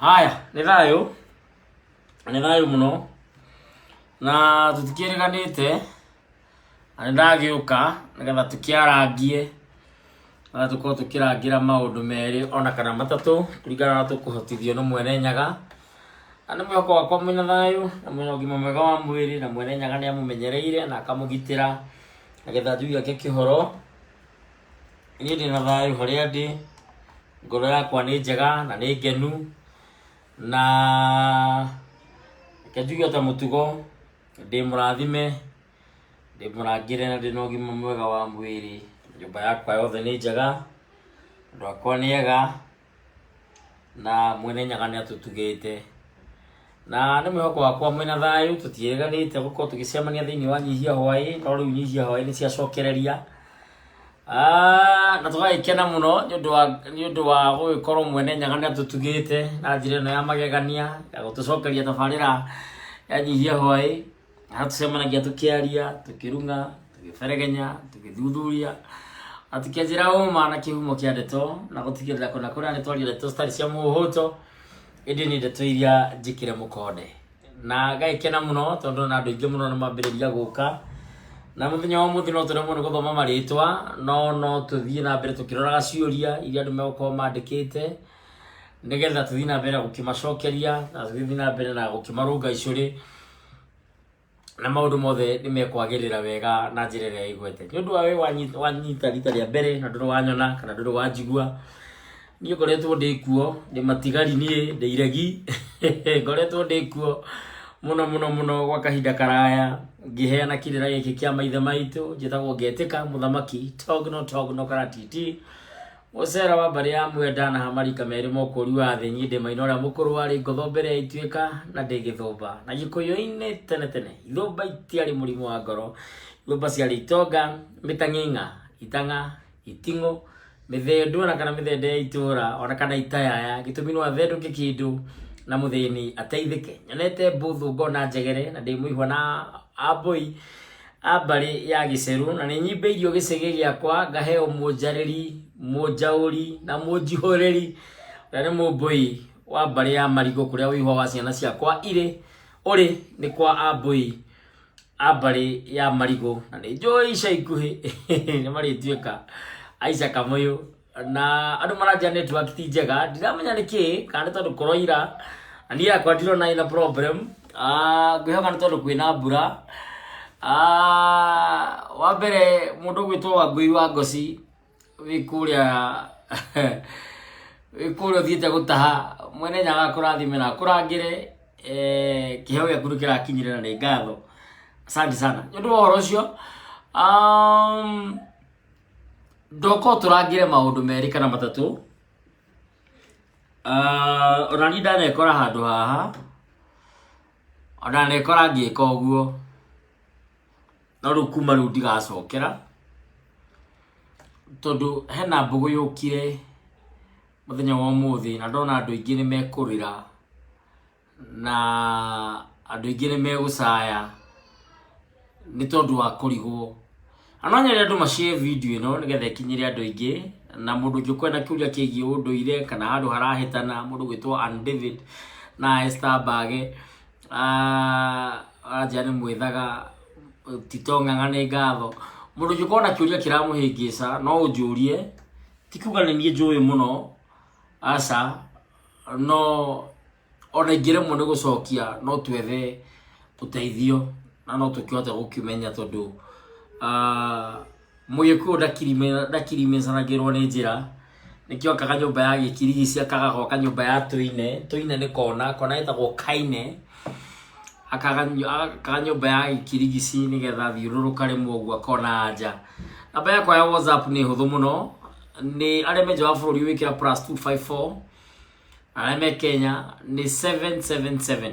Haya, nĩ thayũ, nĩ thayũ mũno, na tũtikĩrĩganĩte, na nĩ ndagĩũka nĩgetha tũkĩarangie, na tũkorwo tũkĩrangĩra maũndũ merĩ ona kana matatũ, kũringana na tũkũhotithio nĩ mwene Nyaga. Na nĩ mwĩhoko wakwa mwĩna thayũ, na mwĩna ũgima mwega wa mwĩrĩ, na mwene Nyaga nĩ amũmenyereire na akamũgitĩra, na gĩthanju gĩake kĩhoro. Niĩ ndĩna thayũ harĩa ndĩ, ngoro yakwa nĩ njega na nĩ ngenu, na reke njuge ota mũtugo, ndĩ mũrathime, ndĩ mũrangĩre na ndĩna ũgima mwega wa mwĩrĩ, nyũmba yakwa yothe nĩ njega, andũ akwa nĩ ega, na mwene Nyaga nĩ atũtugĩte. Na nĩ mwĩhoko wakwa mwĩna thayũ, tũtiĩrĩganĩte gũkorwo tũgĩcemania thĩinĩ wa Nyihia Hwaĩ, no rĩu Nyihia Hwaĩ nĩ ciacokereria. Ah, na tũgagĩkena mũno nĩ ũndũ wa gũgĩkorwo mwene Nyaga nĩ atũtugĩte na njĩra ĩno ya magegania ya gũtũcokeria tabarĩra ya Nyihia Hwaĩ. Haha tũcemanagia tũkĩaria, tũkĩrung'a, tũgĩberegenya, tũgĩthuthuria na tũkĩanjĩra ũma na kĩhumo kĩa ndeto na gũtigĩrĩra kũna kũrĩa nĩ twaria ndeto citarĩ cia mũhũto ĩndĩ nĩ ndeto iria njĩkĩre mũkonde. Na ngagĩkena mũno tondũ na andũ aingĩ mũno nĩ mambĩrĩria gũka, na mũthenya wa ũmũthĩ no tũremwo nĩ gũthoma marĩtwa, no no tũthiĩ na mbere tũkĩroraga ciũria iria andũ megũkorwo mandĩkĩte nĩgetha tũthiĩ na mbere gũkĩmacokeria na tũgĩthiĩ na mbere na gũkĩmarũnga icũrĩ, na maũndũ mothe nĩ mekwagĩrĩra wega na njĩra ĩrĩa ĩgwete. Nĩ ũndũ wa we wanyita rita rĩa mbere na ndũrĩ wanyona kana ndũrĩ wanjigua, niĩ ngoretwo ndĩ kuo, ndĩ matigari niĩ, ndĩ iregi, ngoretwo ndĩ kuo mũno mũno mũno gwa kahinda karaya ngĩheana kĩrĩra gĩkĩ kĩa maithe maitũ. Njĩtagwo Ngetĩka Mũthamaki Togno Togno Karatiti Mũcera wa mbarĩ ya Mwenda na Hamarika merĩ mokũri wa thĩ. Niĩ ndĩ maina ũrĩa mũkũrũ warĩ ngotho mbere ya ituĩka na ndĩ gĩthũmba. Na Gĩkũyũ-inĩ tene tene ithũmba itiarĩ mũrimũ wa ngoro, ithũmba ciarĩ itonga, mĩtang'ing'a, itang'a, iting'ũ, mĩthendũ ona kana mĩthende ya itũra ona kana itayaya. Gĩtũmi no athendũke kĩndũ na mũthĩni ateithĩke. Nyonete mbũthũ ngona njegere na ndĩ mũihwa na ambũi a mbarĩ ya gĩcerũ, na nĩ nyimbĩirio gĩcegĩ gĩakwa ngaheo mũnjarĩri, mũnjaũri na mũnjihũrĩri ũrĩa nĩ mũmbũi wa mbarĩ ya Marigũ, kũrĩa ũihwa wa ciana ciakwa irĩ ũrĩ nĩ kwa ambũi a mbarĩ ya Marigũ, na nĩ njũĩ ica ikuhĩ nĩ marĩtuĩka Aisha Kamũyũ. Na andũ maranjia network ti njega, ndiramenya nĩ kĩ, kana nĩ tondũ kũroira na niĩ yakwa ndirona ĩna problem. Ah, ngwĩhoka nĩ tondũ kwĩna mbura. Ah, wa mbere mũndũ ũgwĩtwo Wangũi wa Ngoci wĩ kũrĩa, wĩ kũrĩa ũthiĩte gũtaha, mwene Nyaga akũrathime na akũrangĩre, kĩheo gĩaku nĩ kĩrakinyire na nĩ ngatho, asante sana nĩ ũndũ wa ũhoro ũcio. Ndoka ũtũrangĩre maũndũ merĩ kana matatũ. Ah, ona niĩ ndanekora handũ haha, ona nekora ngĩka ũguo, no rĩu kuma rĩu ndigacokera, tondũ hena mbũgũ yũkire mũthenya wa ũmũthĩ na ndona andũ aingĩ nĩ mekũrĩra na andũ aingĩ nĩ megũcaya nĩ tondũ wa kũrigwo. Na no nyende andũ ma share video ĩno nĩgetha ĩkinyĩre andũ aingĩ, na mũndũ ũngĩ ũkwenda kĩũria kĩgiĩ ũndũire kana handũ harahĩtana, mũndũ ũgwĩtwo Ann David na Esther Mbage, aranjĩra nĩ mwĩthaga, Tito Ng'ang'a nĩ ngatho. Mũndũ ũngĩkorwo na kĩũria kĩramũhĩngĩca no ũnjũrie, ti kuga nĩ niĩ njũĩ mũno, aca, no ona ingĩremwo nĩ gũcokia no twethe ũteithio na no tũkĩhote gũkĩmenya, tondũ mũgĩkũyũ ndakirimacanagĩrwo nĩ njĩra. Nĩkĩo akaga nyũmba ya gĩkirigici, akaga gwaka nyũmba ya tũine. Tũine nĩ kona, kona ĩtagwo kaine. Akaga nyũmba ya gĩkirigici nĩgetha athiũrũrũka rĩmwe ũguo akona anja. Namba yakwa ya WhatsApp nĩ hũthũ mũno, nĩ arĩa me nja wa bũrũri wĩkĩra +254, arĩa me Kenya nĩ 777.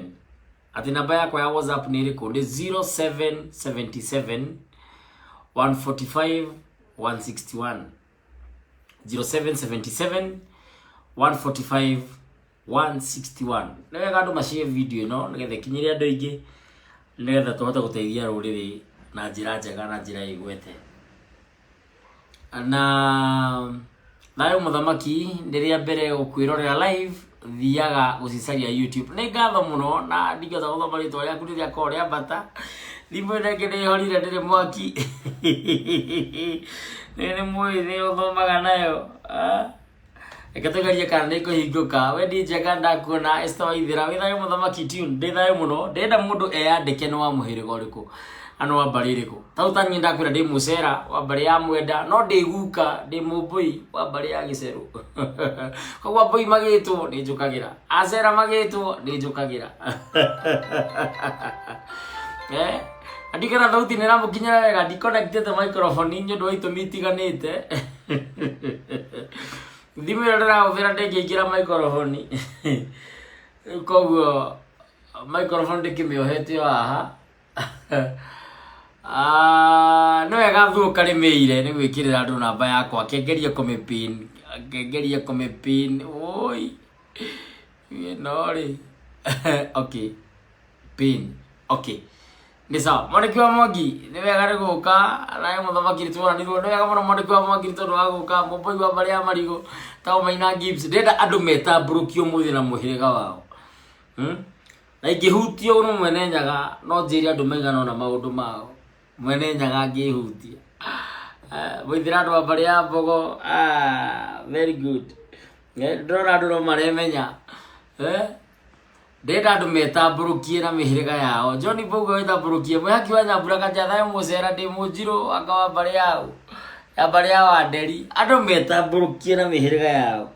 Atĩ namba yakwa ya WhatsApp nĩ ĩrĩkũ? Nĩ 0777 145 161, 0777 145 161. Nĩ wega andũ macie video ĩno nĩgetha ĩkinyĩre andũ aingĩ, nĩgetha tũhote gũteithia rũrĩrĩ na njĩra njega na njĩra ĩgwete. Na thayũ mũthamaki, nĩ rĩa mbere gũkwĩrorera live. Thiaga gũcicaria YouTube. Nĩ ngatho mũno na ndingĩhota gũthoma rĩtwa rĩaku rĩrĩa korwo rĩambata. Thimũ ĩno ĩngĩ nĩ ĩhorire ndĩrĩ mwaki. Nĩ nĩ mwĩthĩ ũthomaga nayo. Ah. Reke tũgerie kana nĩ ĩkũhingũka. Wendi njega ndakuona Esther Waithera. Wĩ thayũ mũthamaki tune. Ndĩ thayũ mũno. Ndĩrenda mũndũ eyandĩke nĩ wa mũhĩrĩga ũrĩkũ. Na nĩ wa mbarĩ ĩrĩkũ. Tau ta niĩ ndakwĩra ndĩ mũcera wa mbarĩ ya mwenda no ndĩ guka ndĩ mũmbũi wa mbarĩ ya gĩcerũ. Koguo ambũi magĩtwo nĩ njũkagĩra. Acera magĩtwo nĩ njũkagĩra. Eh? Andikana thauti nĩ ĩramũkinyĩra wega ndiconnectĩte microphone nĩ ũndũ wa itũmi itiganĩte. Thimũ ĩrĩa ndĩrahũthĩra ndĩngĩingĩra microphone. Koguo microphone ndĩkĩmĩohete o haha. Ah, nĩ wega thuo karĩmĩire nĩ gwĩkĩrĩra andũ namba yakwa kengerie kũmĩpin kengerie kũmĩpin oi ĩno rĩ okay pin okay nĩ sawa mwandĩki wa mwangi nĩ wega nĩ gũka nawe mũthamaki nĩ tuonanirwo nĩ wega mũno mwandĩki wa mwangi nĩ tondũ wa gũka mũmbũi wa mbarĩ ya marigũ tao maina Gibbs ndĩrenda andũ metambũrũkio ũmũthĩ na mũhĩrĩga wao hmm? Na ingĩhutio nĩ mwene nyaga no njĩre andũ maigana ũna maũndũ mao mwene nyaga angĩhutia. Ah, mũithĩra andũ a mbarĩ ya mbogo ah, very good. Eh, ndĩrona andũ no maremenya. Eh, ndĩrenda andũ metambũrũkie na mĩhĩrĩga yao. John Mbogo wĩtambũrũkie mwĩhaki wa nyambura kanja thayũ mũcera ndĩ mũnjirũ anga wa mbarĩ yao ya mbarĩ ya wanderi andũ metambũrũkie na mĩhĩrĩga yao.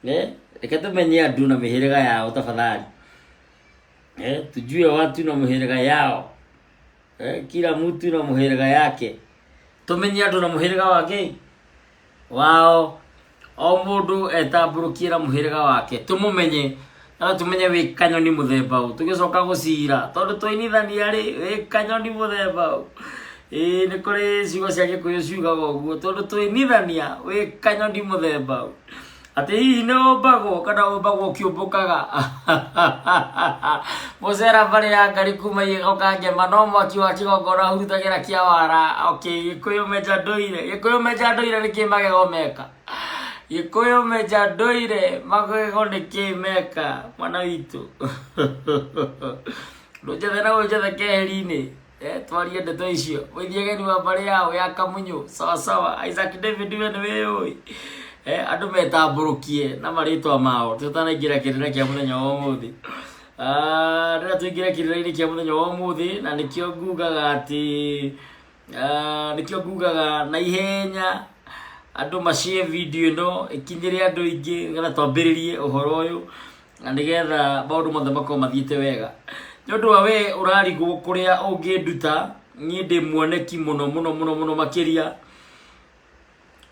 Eh, reke tũmenye andũ na mĩhĩrĩga yao tafadhali. Eh, tujue watu na mũhĩrĩga yao. Eh, kila mtu na mũhĩrĩga yake. Tũmenye andũ na mũhĩrĩga wake wao. O mũndũ etambũrũkie na mũhĩrĩga wake tũmũmenye na tũmenye wĩ kanyoni mũthemba ũ tũgĩcoka gũcira tondũ twainithania rĩ wĩ kanyoni mũthemba ũ. Ĩĩ nĩ kũrĩ ciugo cia gĩkũyũ ciugaga ũguo tondũ twainithania wĩ kanyoni mũthemba ũ. Atĩ hihi nĩ ũmbagwo kana ũmbagwo ũkĩũmbũkaga. Mũcera mbarĩ ya ngari kuma igĩgoka ngema no mwaki wa kĩgongona hurutagĩra kĩa wara. Okay, gĩkũyũ menja ndũire. Gĩkũyũ menja ndũire nĩ kĩ magego meka. Gĩkũyũ menja ndũire magego nĩ kĩ meka mwana witũ. Ndũnjethe na ũnjethe keheri-inĩ. Eh, twarie ndeto icio mũithiageni wa mbarĩ yao ya kamunyu sawa sawa Isaac David we nĩ wĩyũĩ. Eh, andũ metambũrũkie na marĩtwa mao tũtanaingĩra kĩrĩra kĩa mũthenya wa ũmũthĩ. Ah, rĩrĩa tũingĩra kĩrĩra-inĩ kĩa mũthenya wa ũmũthĩ na nĩkĩo ngugaga atĩ ah, nĩkĩo ngugaga na ihenya andũ macie video ĩno ĩkinyĩre andũ aingĩ nĩgetha twambĩrĩrie ũhoro ũyũ na nĩgetha maũndũ mothe makorwo mathiĩte wega. Nĩ ũndũ wa we ũrarigwo kũrĩa ũngĩnduta, niĩ ndĩ muoneki mũno mũno mũno mũno makĩria,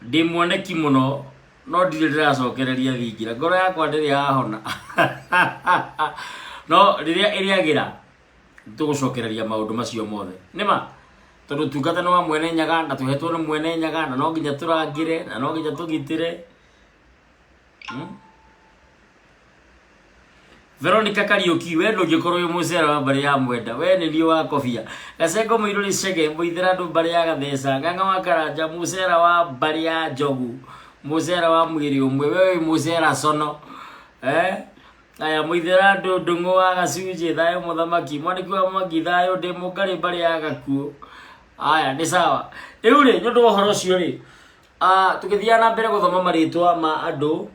ndĩ muoneki mũno no ndirĩ ndĩracokereria thingira, ngoro yakwa ndĩrĩ yahona. No rĩrĩa ĩrĩagĩra tũgũcokereria maũndũ macio mothe. Nĩma tondũ ũtungata nĩ wa mwene nyaga na tũhetwo nĩ mwene nyaga na no nginya tũrangĩre na no nginya tũgitĩre. Hmm? Veronica Kariuki we ndũngĩkorwo wĩ mũcera wa mbarĩ ya mwenda we nĩ niĩ wa kobia gacengo mũirũrĩ cege mũithĩra andũ mbarĩ ya gatheca ng'ang'a wa karanja mũcera wa mbarĩ ya njogu mũcera wa mwĩrĩ ũmwe we wĩ mũcera cono eh? Aya mũithĩra andũ ndũng'ũ wa gacunjĩ thayũ mũthamaki mwanĩki wa mwangi thayũ ndĩ mũngarĩ mbarĩ ya gakuũ aya nĩ sawa rĩu rĩ nĩ ũndũ wa ũhoro ũcio rĩ ah, tũgĩthiaga na mbere gũthoma marĩtwa ma andũ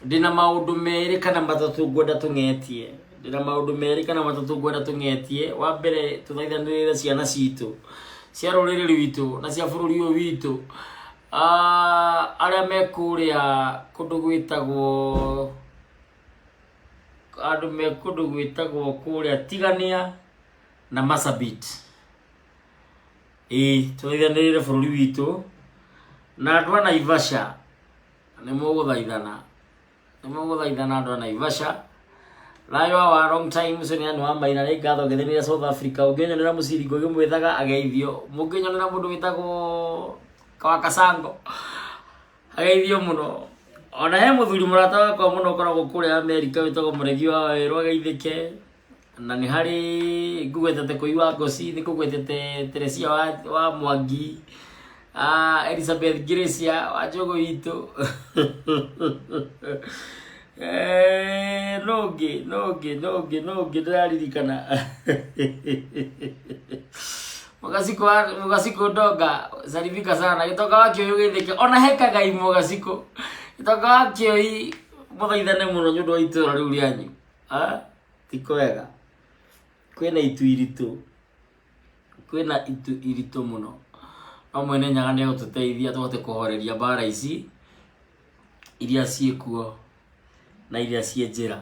ndĩna maũndũ merĩ kana matatũ ngwenda tũng'etie ndĩna maũndũ merĩ kana matatũ ngwenda tũng'etie wa mbere tũthaithanĩrĩre ciana citũ cia rũrĩrĩ rwitũ na cia bũrũri ũyũ witũ. Ah, arĩa me kũrĩa kũndũ gwĩtagwo andũ me kũndũ gwĩtagwo kũrĩa Tigania na Marsabit. Ĩĩ tũthaithanĩrĩre bũrũri witũ na andũ a Naivasha nĩ mũgũthaithana nĩ mũgũthaithana andũ a Naivasha thayũ wa long time ũcio nĩ Anne wa Maina nĩ ngatho ngĩthenire South Africa ũngĩnyonera mũciringo ũgĩmwĩthaga ageithio mũngĩnyonera mũndũ wĩtagwo Wakasango ageithio mũno ona he mũthuri mũrata wakwa mũno ũkoragwo kũrĩa Amerika wĩtagwo Mũregi wa Werũ ageithĩke na nĩ harĩ ngũgwetete Kũi wa Ngoci nĩ ngũgwetete Teresia wa, wa Mwangi ah, Elizabeth Gracia wa Njũgũ witũ. Nũngĩ nũngĩ nũngĩ nũngĩ ndĩraririkana Mũgacikũ Mũgacikũ ndonga salimika sana gĩtonga wa kĩũyũ gĩthĩke ona hekagai Mũgacikũ gĩtonga wa kĩũi mũthaithane mũno nĩ ũndũ wa itũra rĩu rĩanyu. Ah, ti kwega, kwĩna itu iritũ, kwĩna itu iritũ mũno, no Mwene Nyaga nĩ egũtũteithia tũhote kũhoreria mbara ici iria ciĩkuo na iria ciĩ njĩra,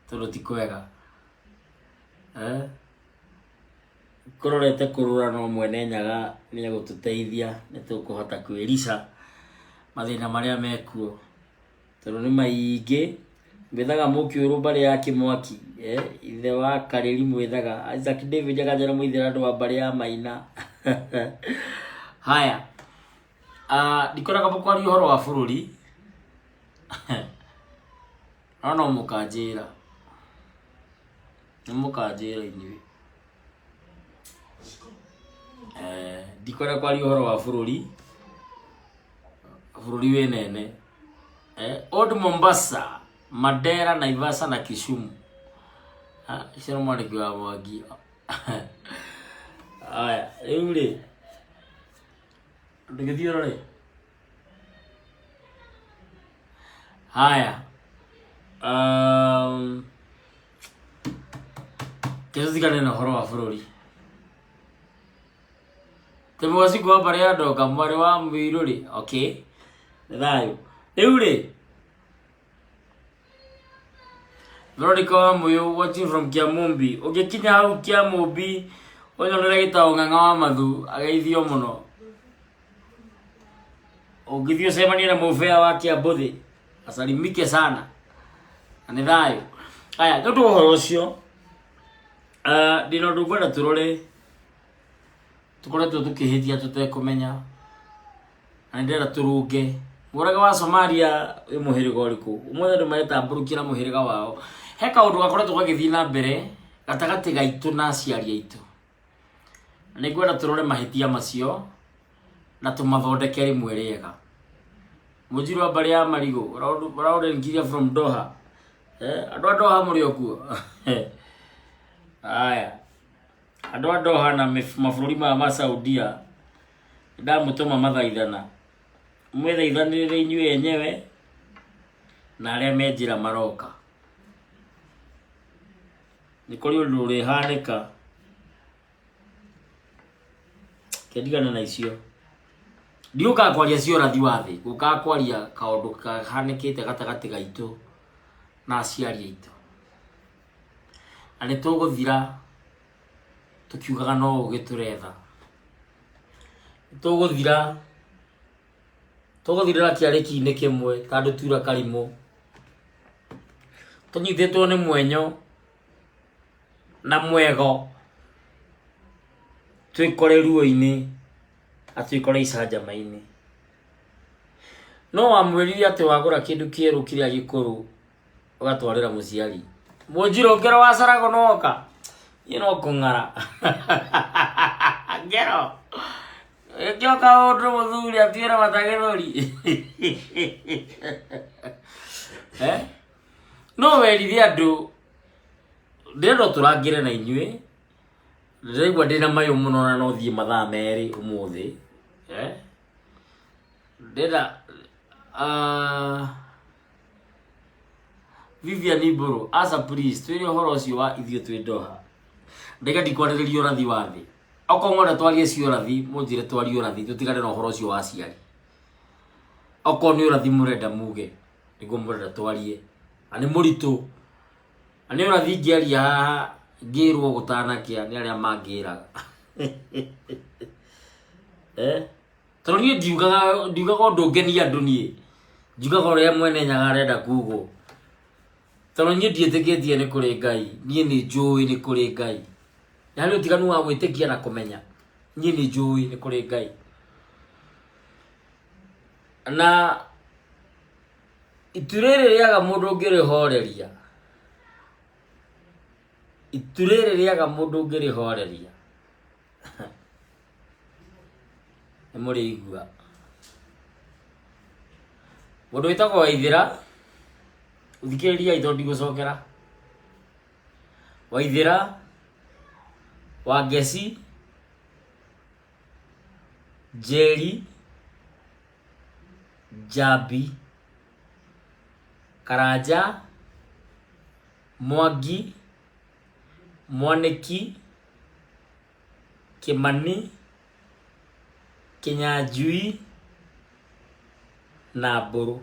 tondũ ti kwega. Eh? Kũrorete kũrũra no Mwene Nyaga nĩ egũtũteithia nĩ tũkũhota kwĩrica mathĩna marĩa mekuo, tondũ nĩ maingĩ. Mwĩthaga mũkĩũrũ mbarĩ ya Kĩmwaki, eh, ithe wa Karĩri mwĩthaga Isaac David akanjĩra mũithĩra andũ a mbarĩ ya Maina. Haya, ndikwendaga mũkwaria ũhoro wa bũrũri no no mũkanjĩra, nĩ mũkanjĩra inyuĩ. Ndikwenda kwaria ũhoro wa bũrũri, bũrũri wĩ nene. Old Mombasa, Mandera, Naivasha na Kisumu. Ah, icio nĩ mwandĩki wa Mwangi. Aya, rĩu rĩ, ndũgĩthiĩ ũrore. Haya. Tũtigane na ũhoro wa bũrũri. Tĩ mũgacikũ wa mbarĩ ya Ndonga mwarĩ wa Mũirũ rĩ, okay, nĩ thayũ. Rĩu rĩ, Veronica wa Mũyũ watching from Kiamumbi. Ũngĩkinya hau Kiamumbi ũnyonere gĩtaũ ng'ang'a wa mathu ageithio mũno. Ũngĩthiĩ ũcemanie na mũbea wa Kĩambũthĩ asalimike sana na nĩ thayũ. Aya, nĩ ũndũ wa ũhoro ũcio, ndĩna ũndũ ngwenda tũrore tũkoretwo tũkĩhĩtia tũtekũmenya na nĩ ndĩrenda tũrũnge. Mũrage wa Somalia wĩ mũhĩrĩga ũrĩkũ? Ũmũthĩ andũ maretambũrũkia na mũhĩrĩga wao. He kaũndũ gakoretwo gagĩthiĩ na mbere gatagatĩ gaitũ na aciari aitũ. Nĩ ngwenda tũrore mahĩtia macio na tũmathondeke rĩmwe rĩega. Mũnjiru wa mbarĩ ya Marigũ, ũraũrengiria from Doha. Andũ a Doha mũrĩ o kuo? Aya, andũ a Doha na mabũrũri maya ma Saudia, ndamũtũma mathaithana. Mwĩthaithanĩrĩre inyuĩ enyewe na arĩa me njĩra maroka. Nĩ kũrĩ ũndũ ũrĩhanĩka kendigana na icio. Ndiũkaga kwaria cia ũrathi wa thĩ, ngũkaga kwaria kaũndũ kahanĩkĩte gatagatĩ gaitũ na aciari aitũ. Na nĩ tũgũthira tũkiugaga no ũgĩ tũretha. Tũgũthira tũgũthirĩra kĩarĩki-inĩ kĩmwe ta ndutura karimũ, tũnyitĩtwo nĩ mwenyo na mwego, twĩkore ruo-inĩ na twĩkore icanjama-inĩ. No wamwĩrire atĩ wagũra kĩndũ kĩerũ kĩrĩa gĩkũrũ ũgatwarĩra mũciari. Mũnjirũ ngero wa Carago no oka? Niĩ no kũng'ara. Ngero ĩngĩoka ũndũ mũthuri atuĩre mata gĩthũri. Eh? No werire andũ ndĩrenda tũrangĩre na inyuĩ, ndĩraigua ndĩna mayũ mũno na no thiĩ mathaa merĩ ũmũthĩ. Eh? Ndĩrenda Vivian Mbũrũ, aca please twĩre ũhoro ũcio wa ithuĩ twĩ Doha. Ndaiga ndikwarĩrĩria ũrathi wa thĩ. Okorwo mwenda twarie cio ũrathi, mũnjĩre twarie ũrathi, tũtigane na ũhoro ũcio wa aciari. Okorwo nĩ ũrathi mũrenda muge, nĩguo mũrenda twarie. Na nĩ mũritũ. Na nĩ ũrathi ingĩaria haha ngĩrwo gũtanakĩa nĩ arĩa mangĩraga. Eh? Tondũ niĩ ndiugaga ndiugaga ũndũ ngenie andũ niĩ. Njugaga ũrĩa Mwene Nyaga arenda kugwo. Tondũ niĩ ndiĩtĩkĩtie nĩ kũrĩ Ngai, niĩ nĩ njũĩ nĩ kũrĩ Ngai. Nĩ harĩ ũtiganu wa gwĩtĩkia na kũmenya. Niĩ nĩ njũĩ nĩ kũrĩ Ngai. Na itu rĩrĩ rĩaga mũndũ ũngĩrĩhoreria, itu rĩrĩ rĩaga mũndũ ũngĩrĩhoreria, nĩ mũrĩigua. Mũndũ wĩtagwo Waithĩra. Thikĩrĩriai tondũ ndigũcokera. Waithĩra, Wangeci, Njeri, Njambi, Karanja, Mwangi, Mwanĩki, Kĩmani, Kĩnyanjui na Mbũrũ.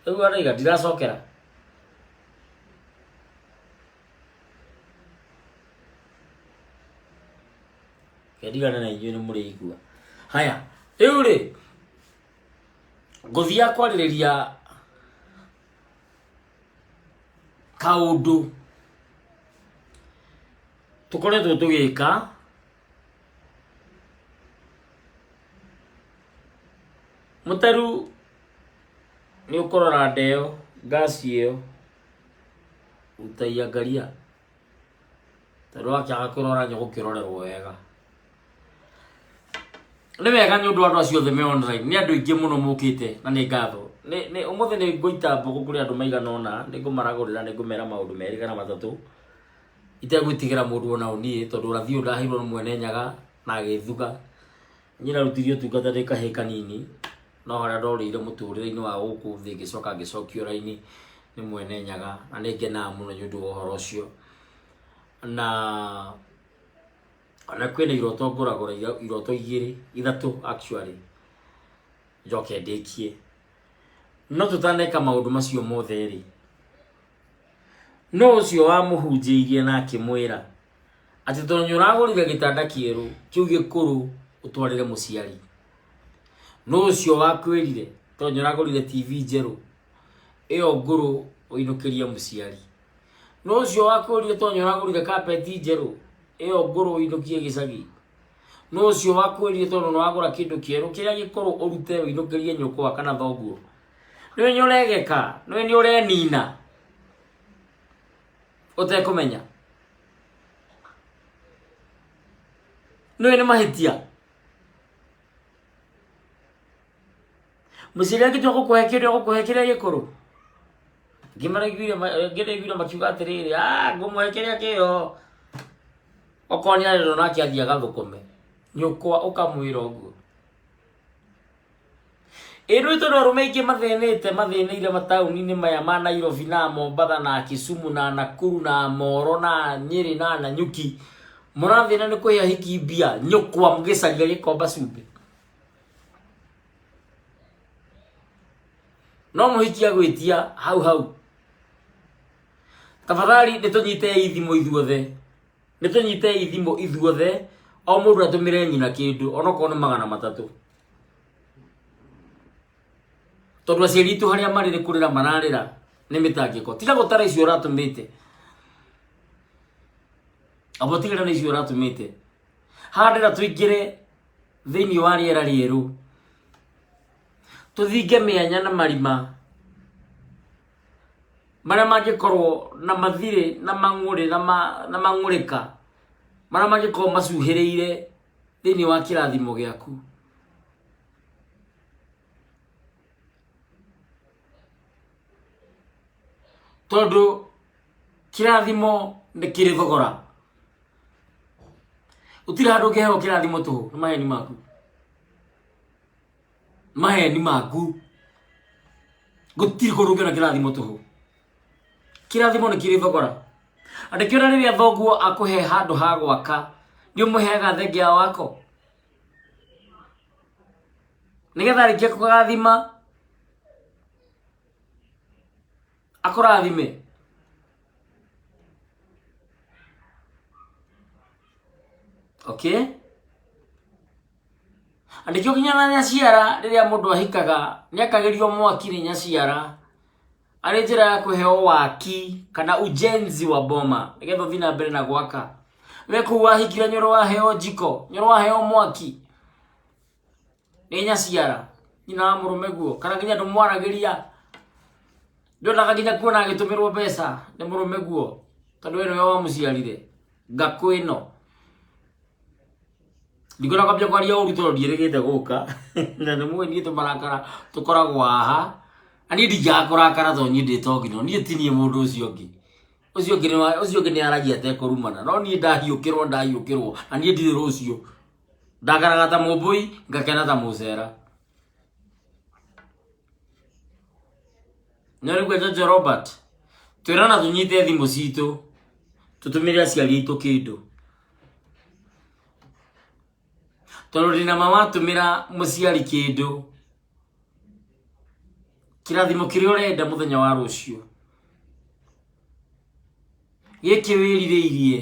Rĩu araiga ndiracokera. Ndigane na inyuĩ nĩ mũrĩigua. Haya, rĩu rĩ, ngũthiaga kwarĩrĩria kaũndũ tũkoretwo tũgĩka mũteru nĩ ũkũrora ndeo ngasi ĩyo utaia ngaria tondũ wakĩaga kũrora nĩ ũgũkĩrorerwo wega. Nĩ wega nĩ ũndũ wa andũ acio othe me online nĩ andũ aingĩ mũno mokĩte na nĩ ngatho. Nĩ ũmũthĩ nĩ ngũita mbũgũ kũrĩ andũ maigana ũna, nĩ ngũmaragũrĩra, nĩ ngũmera maũndũ merĩ kana matatũ itegwĩtigĩra mũndũ ona ũ niĩ tondũ ũrathi ũyũ ndaheirwo nĩ mwene Nyaga na agĩthuga. Niĩ ndarutire ũtungata ndĩ kahĩĩ kanini no harĩa ndorĩire mũtũrĩre-inĩ wa gũkũ thĩ ngĩcoka ngĩcokio raini nĩ mwene Nyaga na nĩ ngenaga mũno nĩ ũndũ wa ũhoro ũcio. Na ona kwĩna iroto ngũragũra iroto igĩrĩ ithatũ actually njoke ndĩkie. No tũtaneka maũndũ macio mothe rĩ, nũ ũcio wamũhunjĩirie na akĩmwĩra atĩ tondũ nĩ ũragũrire gĩtanda kĩerũ kĩu gĩkũrũ ũtwarĩre mũciari? Nũ ũcio wakwĩrire tondũ nĩ ũragũrire TV njerũ ĩyo ngũrũ ũinũkĩrie mũciari? Nũ ũcio wakwĩrire tondũ nĩ ũragũrire kapeti njerũ ĩyo ngũrũ ũinũkie gĩcagi? Nũ ũcio wakwĩrire tondũ nĩ wagũra kĩndũ kĩerũ kĩrĩa gĩkũrũ ũrute ũinũkĩrie nyũkwa kana thoguo? Nĩwe nĩ ũregeka, nĩwe nĩ ũrenina ũtekũmenya, nĩwe nĩ mahĩtia. Mũciari angĩtua gũkũhe kĩndũ egũkũhe kĩrĩa gĩkũrũ. Angĩ maraiguire angĩ ndaiguire makiuga atĩrĩrĩ, ah ngũmũhe kĩrĩa kĩho. Okorwo nĩ arerwo nake athiĩ agathũkũme, nyũkwa ũkamwĩra ũguo. Ĩ rĩu tondũ arũme aingĩ mathĩnĩte mathĩnĩire mataũni-inĩ maya ma Nairobi na Mombatha na Kisumu na Nakuru na Moro na Nyĩrĩ na Nanyuki, mũrathĩna nĩ kũhe ahiki mbia nyũkwa mũgĩcaria gĩkomba cumbĩ. No mũhiki agwĩtia hau hau. Tafadhali nĩ tũnyitei thimũ ithuothe, nĩ tũnyitei thimũ ithuothe, o mũndũ atũmĩre nyina kĩndũ onokorwo nĩ 300. Tondũ aciari aitũ harĩa marĩ nĩ kũrĩra mararĩra nĩ mĩtangĩko. Tiga gũtara icio ũratũmĩte, amba ũtigane na icio ũratũmĩte. Haha ndĩrenda tũingĩre thĩinĩ wa rĩera rĩerũ, tũthinge mĩanya na marima marĩa mangĩkorwo na mathirĩ na mang'ũrĩ na mang'ũrĩka marĩa mangĩkorwo macuhĩrĩire thĩinĩ wa kĩrathimo gĩaku. Tondũ kĩrathimo nĩ kĩrĩ thogora. Gũtirĩ handũ ũngĩheo kĩrathimo tũhũ, nĩ maheni maku. Maheni maku. Gũtirĩ kũndũ ũngĩona kĩrathimo tũhũ. Kĩrathimo nĩ kĩrĩ thogora. Na ndĩkĩona rĩrĩa thoguo akũhe handũ ha gwaka, nĩ ũmũheaga thengia wako. Nĩgetha arĩkia kũrathima, akũrathime. Okay? Na nĩkĩo nginya na nyaciara rĩrĩa mũndũ ahikaga nĩ akagĩrio mwaki nĩ nyaciara arĩ njĩra ya kũheo waki kana ujenzi wa boma nĩgetha ũthiĩ na mbere na gwaka. We kũu wahikire nĩ ũrĩ waheo njiko, nĩ ũrĩ waheo mwaki nĩ nyaciara nyina wa mũrũme guo, kana nginya ndũmwaragĩria, ndwendaga nginya kuona agĩtũmĩrwo mbeca nĩ mũrũme guo tondũ we nĩwe wamũciarire. Ngakũ ĩno. Ndikwenda kwambia kwaria ũru tondũ ndiĩrĩgĩte gũka na nĩ mũĩ niĩ tũmarakara tũkoragwo haha na niĩ ndingĩaga kũrakara tondũ niĩ ndĩ tongino niĩ ti niĩ mũndũ ũcio ũngĩ ũcio ũngĩ ũcio ũngĩ nĩ aragia atekũrumana no niĩ ndahiũkĩrwo ndahiũkĩrwo na niĩ ndirĩ rũciũ ndakaraga ta mũmbũi ngakena ta mũcera. No rĩu Jojo Robert twĩrana tũnyite thimũ citũ tũtũmĩre aciari aitũ kĩndũ tondũ ndĩna ma watũmĩra mũciari kĩndũ kĩrathimo kĩrĩa ũrenda mũthenya wa rũciũ gĩkĩ wĩrirĩirie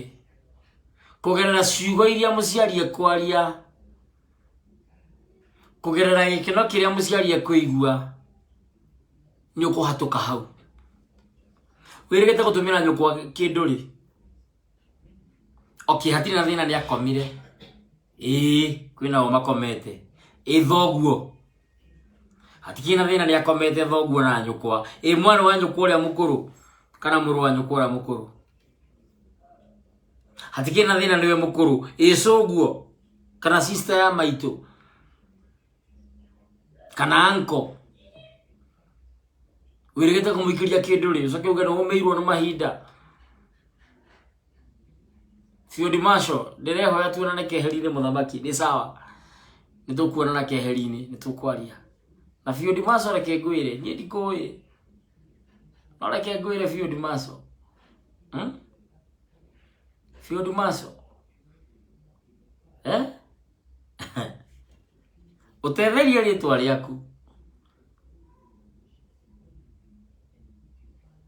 kũgerera ciugo iria mũciari ekwaria kũgerera gĩkeno kĩrĩa mũciari ekũigua nĩ ũkũhatũka hau. Wĩrĩgĩte gũtũmĩra nyũkwa kĩndũ rĩ? Okay, hatirĩ na thĩna nĩ akomire. Ĩĩ, kwĩna o makomete. Ĩ thoguo? Hatikĩrĩ na thĩna nĩ akomete thoguo na nyũkwa. Ĩ mwarĩ wa nyũkwa ũrĩa mũkũrũ kana mũrũ wa nyũkwa ũrĩa mũkũrũ? Hatikĩrĩ na thĩna nĩwe mũkũrũ. Ĩ cũguo kana sister ya maitũ kana uncle? Wĩrĩgĩte kũmũikĩria kĩndũ rĩ ũcoke uge nĩ ũmĩirwo nĩ mahinda. Field Marshal, ndĩrehoya tuonane keheri-inĩ mũthamaki, nĩ sawa. Nĩ tũkuonana keheri-inĩ, nĩ tũkwaria. Na Field Marshal reke ngwĩre, niĩ ndikũĩ. No reke ngwĩre Field Marshal. Field Marshal. Eh? Ũtetherie rĩtwa rĩaku.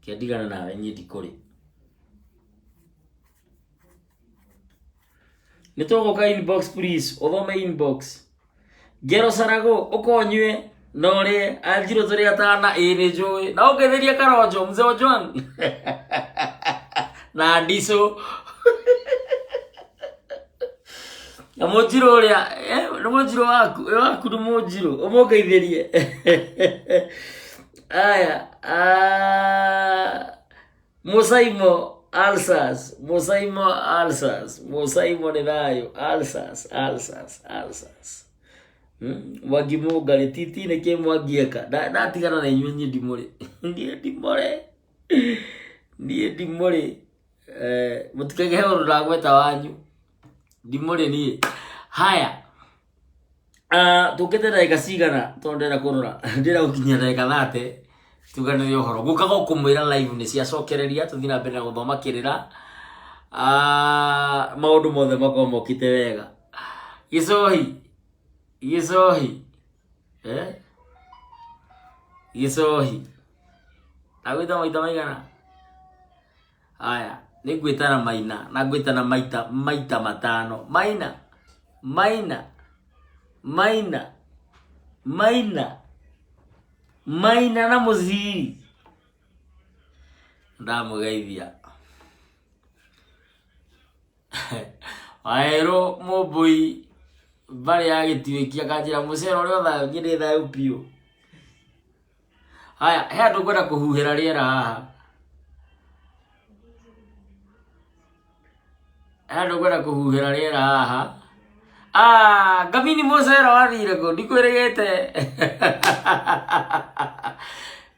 Kĩndigana nawe niĩ ndikũrĩ. Nĩ tũgũka inbox please, ũthome inbox. Ngero Sarago, ũkonyue na ũrĩe anjirũ tũrĩ atana ĩĩ nĩ njũĩ na ũngetherie Karonjo mzee Ojwang na ndicũ na mũnjirũ ũrĩa nĩ mũnjirũ waku ĩ waku nĩ mũnjirũ ũmũngeithĩrie aya Mũsaimo Alsas Mũsaimo Alsas Mũsaimo nĩ thayũ Alsas Alsas Alsas. Mwangi Mũngarĩ titi nĩ kĩ Mwangi eka ndatigana na inyuĩ niĩ ndimũrĩ niĩ ndimũrĩ niĩ ndimũrĩ. Mũtikagĩe ũndũ ndagweta wanyu ndimũrĩ niĩ. Haya, tũkĩte ndagĩka cigana tondũ ndĩrenda kũrora ndĩrenda gũkinyia ndagĩka thate tuganĩre ũhoro ngũkaga kũmwĩra live nĩ ciacokereria tũthiĩ na mbere na gũthoma kĩrĩra. Maũndũ mothe makorwo mokĩte wega. Gĩcohi gĩcohi gĩcohi agwĩta maita maigana? Aya, nĩ ngwĩtana maina na ngwĩtana maita maita matano. Maina maina maina maina maina na mũciri ndamũgeithia. Waerũ mũmbũi mbarĩ ya gĩtuĩki akanjĩra mũcere ũrĩa thayũ niĩ ndĩ thayũ biũ. Haya, he andũ ngwenda kũhuhĩra rĩera haha. He andũ ngwenda kũhuhĩra rĩera haha. Ah, Ngamini mũcere wathire kũ? Ndikwĩrĩgĩte.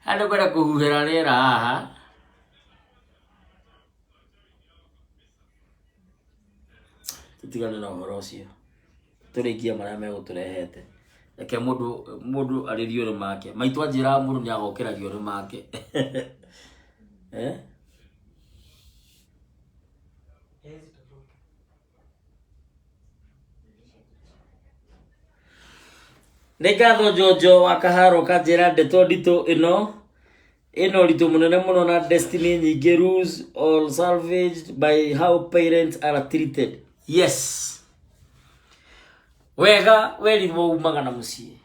He andũ ngwenda kũhuhĩra rĩera haha. Tũtigane na ũhoro ũcio. Tũrĩkie marĩa megũtũrehete. Reke mũndũ mũndũ arĩrio nĩ make. Maitũ anjĩraga mũndũ nĩ agokĩragio nĩ make. Eh? Nĩ ngatho Njonjo wa Kaharo kanjĩra ndeto nditũ ĩno ĩna ũritũ mũnene mũno na destiny nyingĩ rules all salvaged by how parents are treated. Yes, wega werirwo umaga na mũciĩ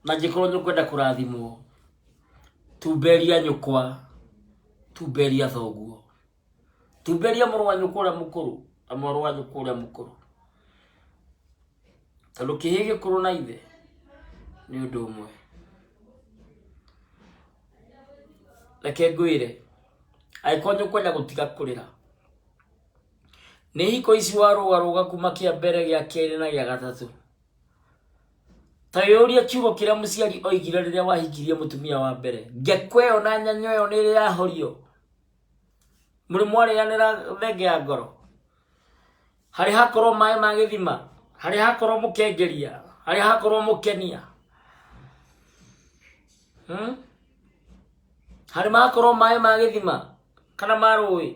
na angĩkorwo nĩ ũkwenda kũrathimwo tumberia nyũkwa, tumberia thoguo, tumberia mũrũ wa nyũkwa ũrĩa mũkũrũ na mwarĩ wa nyũkwa ũrĩa mũkũrũ, tondũ kĩhĩ gĩkũrũ na ithe nĩ ũndũ ũmwe. Reke ngwĩre, angĩkorwo nĩ ũkwenda gũtiga kũrĩra Nĩ hiko ici warũgarũga kuma kĩa mbere gĩa kerĩ na gĩa gatatũ. Ta wĩyũrie kiugo kĩrĩa mũciari oigire rĩrĩa wahikirie mũtumia wa mbere. Ngeko ĩyo na nyanyo ĩyo nĩ ĩrĩ yahorio. Mũrĩ mwarĩanĩra thenge ya ngoro. Harĩ hakorwo maĩ ma gĩthima, harĩ hakorwo mũkengeria, harĩ hakorwo mũkenia. Harĩ makorwo maĩ ma gĩthima kana ma rũĩ.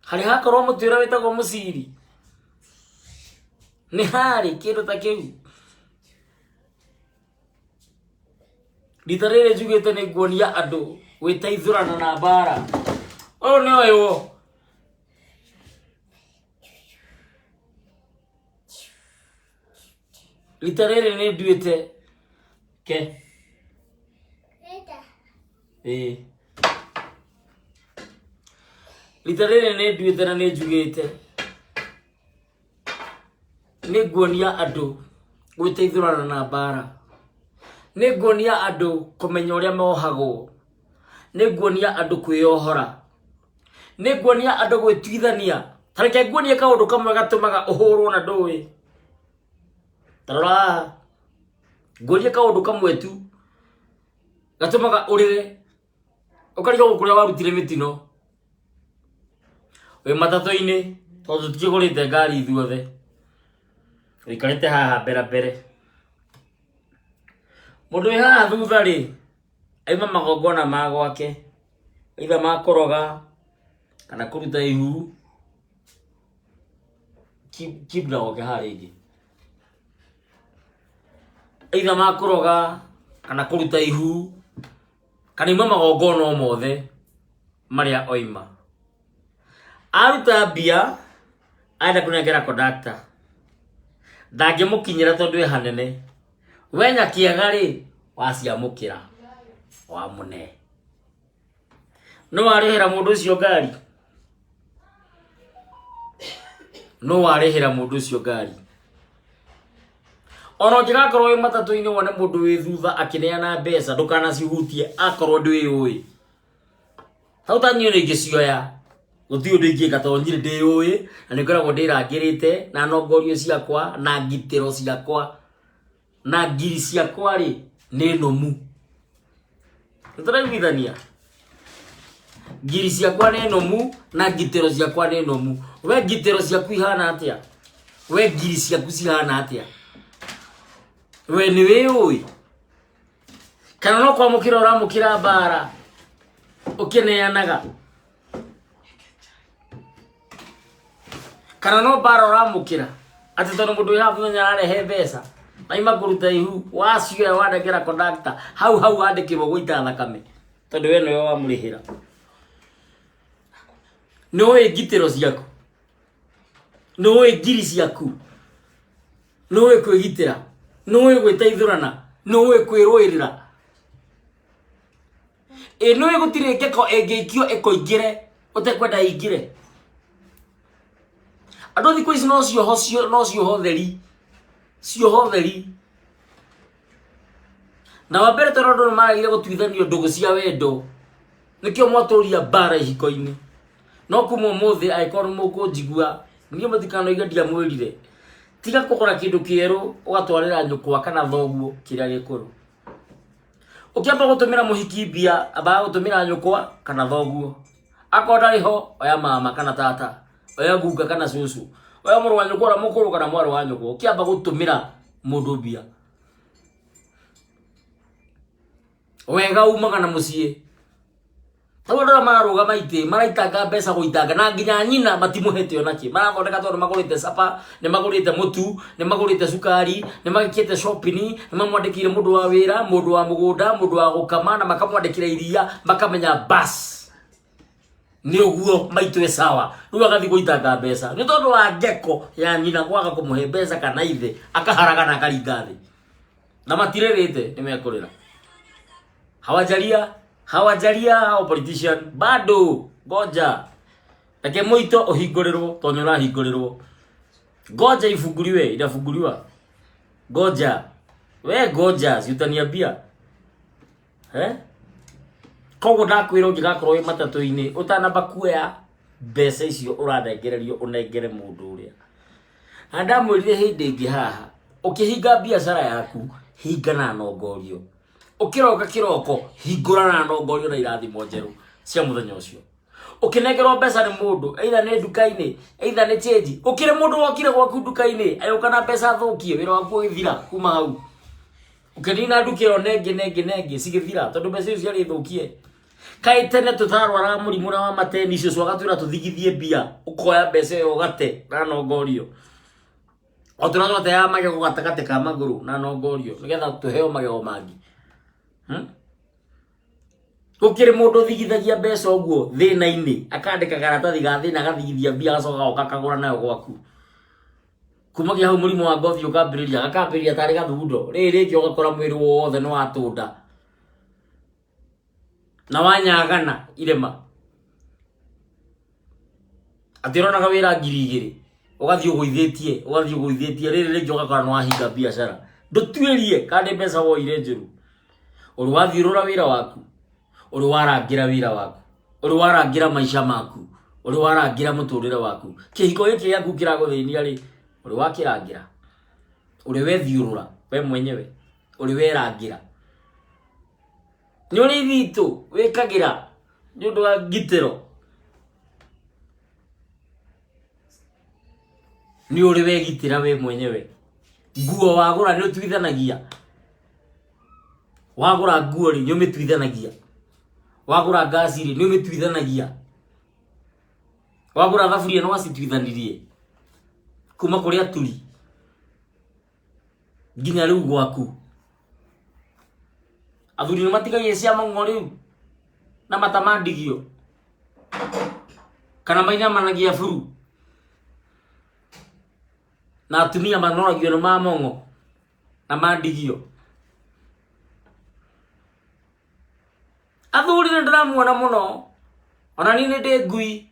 Harĩ hakorwo mũtĩ ũrĩa wĩtagwo mũciri. Nĩ harĩ kĩndũ ta kĩu. Rita rĩrĩ njugĩte nĩ nguonia andũ gwĩteithũrana na mbara. Ũyũ nĩ ũyũ. Rita rĩrĩ nĩ nduĩte ke. Ĩĩ. Rita rĩrĩ nĩ nduĩte na nĩ njugĩte nĩ nguonia andũ gwĩteithũrana na mbara. Nĩ nguonia andũ kũmenya ũrĩa mohagwo. Nĩ nguonia andũ kwĩyohora. Nĩ nguonia andũ gwĩtuithania. Ta reke nguonie kaũndũ kamwe gatũmaga ũhũrwo na ndũĩ. Ta rora haha. Nguonie kaũndũ kamwe tu gatũmaga ũrĩre ũkarigwo kũrĩa warutire mĩtino. Wĩ matatũ-inĩ tondũ tũtikĩgũrĩte ngari ithuothe. Ũikarĩte haha mbere mbere. Mũndũ wĩ haha thutha rĩ, aima magongona ma gwake, either ma kũroga kana kũruta ihu. Kibra oke haha rĩngĩ. Either ma kũroga kana kũruta ihu kana ima magongona o mothe marĩa oima. Aruta mbia arenda kũnengera conductor ndangĩmũkinyĩra tondũ e hanene. We nyakĩaga rĩ waciamũkĩra wamũne. No warĩhĩra mũndũ ũcio ngari? No warĩhĩra mũndũ ũcio ngari? Ona ũngĩgakorwo wĩ matatũ-inĩ wone mũndũ wĩ thutha akĩneana mbeca ndũkanacihutie akorwo ndwĩyũĩ. Hau ta niĩ nĩ ingĩcioya gũtirĩ ũndũ ingĩka tondũ niĩ ndĩyũĩ na nĩ ngoragwo ndĩrangĩrĩte na nongorio ciakwa na ngitĩro ciakwa na ngiri ciakwa rĩ nĩ nũmu. Nĩ tũraiguithania? Ngiri ciakwa nĩ nũmu na ngitĩro ciakwa nĩ nũmu. We ngitĩro ciaku ihana atĩa? We ngiri ciaku cihana atĩa? We nĩ wĩyũĩ? Kana no kwamũkĩra ũramũkĩra mbara ũkĩneanaga? Kana no mbara ũramũkĩra atĩ tondũ mũndũ wĩ haha mũthenya ararehe mbeca naima kũruta ihu wacioya wanengera conductor hau hau wandĩkĩrwo gũita thakame tondũ we nĩwe wamũrĩhĩra. Nĩ ũĩ ngitĩro ciaku? Nĩ ũĩ ngiri ciaku? Nĩ ũĩ kwĩgitĩra? Nĩ ũĩ gwĩteithũrana? Nĩ ũĩ kwĩrũĩrĩra? Ĩ nĩ ũĩ gũtirĩ ngeko ĩngĩikio ĩkũingĩre ũtekwenda ĩingĩre? Andũ thikũ ici no cioho no cioho theri, cioho theri. Na wa mbere tondũ andũ nĩ maregire gũtuithanio ndũgũ cia wendo, nĩkĩo mwatũria mbara ihiko-inĩ. No kuma ũmũthĩ angĩkorwo nĩ mũkũnjigua, niĩ mũtikanoige ndiamwĩrire, tiga kũgũra kĩndũ kĩerũ ũgatwarĩra nyũkwa kana thoguo kĩrĩa gĩkũrũ. Ũkĩamba gũtũmĩra mũhiki mbia, ambaga gũtũmĩra nyũkwa kana thoguo. Akorwo ndarĩ ho, oya mama kana tata, oya guka kana cũcũ, oya mũrũ wa nyũkwa ũrĩa mũkũrũ kana mwarĩ wa nyũkwa. Ũkĩamba gũtũmĩra mũndũ mbia. Wega umaga na mũciĩ. Rĩu andũ arĩa mararũgama itĩ maraitanga mbeca gũitanga na nginya nyina matimũhete onakĩ marathondeka tondũ nĩmagũrĩte capa nĩmagũrĩte mũtu nĩmagũrĩte cukari nĩmagĩkĩte shopping nĩmamwandĩkĩire mũndũ wa wĩra mũndũ wa mũgũnda mũndũ wa gũkama na makamwandĩkĩra iria makamenya bas nĩ ũguo maitũ e sawa rĩu agathiĩ gũitanga mbeca nĩ tondũ wa ngeko ya nyina kwaga kũmũhe mbeca kana ithe akaharagana akaringa thĩ na matirĩrĩte nĩmekũrĩra. Hawajalia, hawajalia hao politician bado ngoja reke mũito ũhingũrĩrwo tondũ nĩ ũrahingũrĩrwo. Ngoja ifunguliwe, inafunguliwa. Ngoja we ngoja si utaniambia eh? Koguo ndakwĩra ũngĩgakorwo wĩ matatũ-inĩ ũtanamba kuoya Mbeca icio ũranengererio ũnengere mũndũ ũrĩa. Na ndamwĩrire hĩndĩ ĩngĩ haha, ũkĩhinga biacara yaku, hinga na nongorio. Ũkĩroka kĩroko, hingũra na nongorio na irathimo njerũ cia mũthenya ũcio. Ũkĩnengerwo mbeca nĩ mũndũ, either nĩ nduka-inĩ, either nĩ change. Gũkĩrĩ mũndũ wokire gwaku nduka-inĩ, agĩũka na mbeca thũkie, wĩra waku ũgĩthira kuma hau. Ũkĩnina nduka ĩyo nengĩ nengĩ nengĩ cigĩthira tondũ mbeca icio ciarĩ thũkie. Kaĩ tene tũtarwaraga mũrimũ ũrĩa wa mateni icio agatwĩra tũthigithie mbia, ũkoya mbeca ĩyo ũgate na nongorio. O tũrĩa twateaga magego gatagatĩ ka magũrũ na nongorio nĩgetha tũheo magego mangĩ. Gũkĩrĩ mũndũ ũthigithagia mbeca ũguo thĩna-inĩ, akandĩka karatathi ga thĩna agathigithia mbia agacoka agoka akagũra nayo gwaku. Kumagia hau mũrimũ wa ngothi ũkambĩrĩria, gakambĩrĩria tarĩ gathundo. Rĩrĩ rĩngĩ ũgakora mwĩrĩ wothe nĩ watũnda. Na wanyagana irema. Atĩ ũronaga wĩra 2000, ũgathiĩ ũgũithĩtie, ũgathiĩ ũgũithĩtie, rĩrĩ rĩngĩ ũgakora nĩ wahinga biacara. Ndũtuĩrie kana nĩ mbeca woire njũru. Ũrĩ wathiũrũra wĩra waku, ũrĩ warangĩra wĩra waku, ũrĩ warangĩra maica maku, ũrĩ warangĩra mũtũrĩre waku. Kĩhiko gĩkĩ gĩaku kĩragũthĩnia rĩ, ũrĩ wakĩrangĩra, ũrĩ wethiũrũra we mwenyewe, ũrĩ werangĩra. Nĩ ũrĩ ithitũ wĩkagĩra nĩ ũndũ wa ngitĩro. Nĩ ũrĩ wegitĩra we mwenyewe. Nguo wagũra nĩ ũtuithanagia. Wagũra nguo rĩ, nĩ ũmĩtuithanagia. Wagũra ngasi rĩ, nĩ ũmĩtuithanagia. Wagũra thaburia nĩ wacituithanirie kuma kũrĩ aturi nginya rĩu gwaku. Athuri nĩ matigagia cia mong'o rĩu na mata ma ndigio kana mainamanagia buru na atumia manoragio nĩ ma mong'o na ma ndigio. Athuri nĩ ndĩramuona mũno, ona niĩ nĩ ndĩ ngui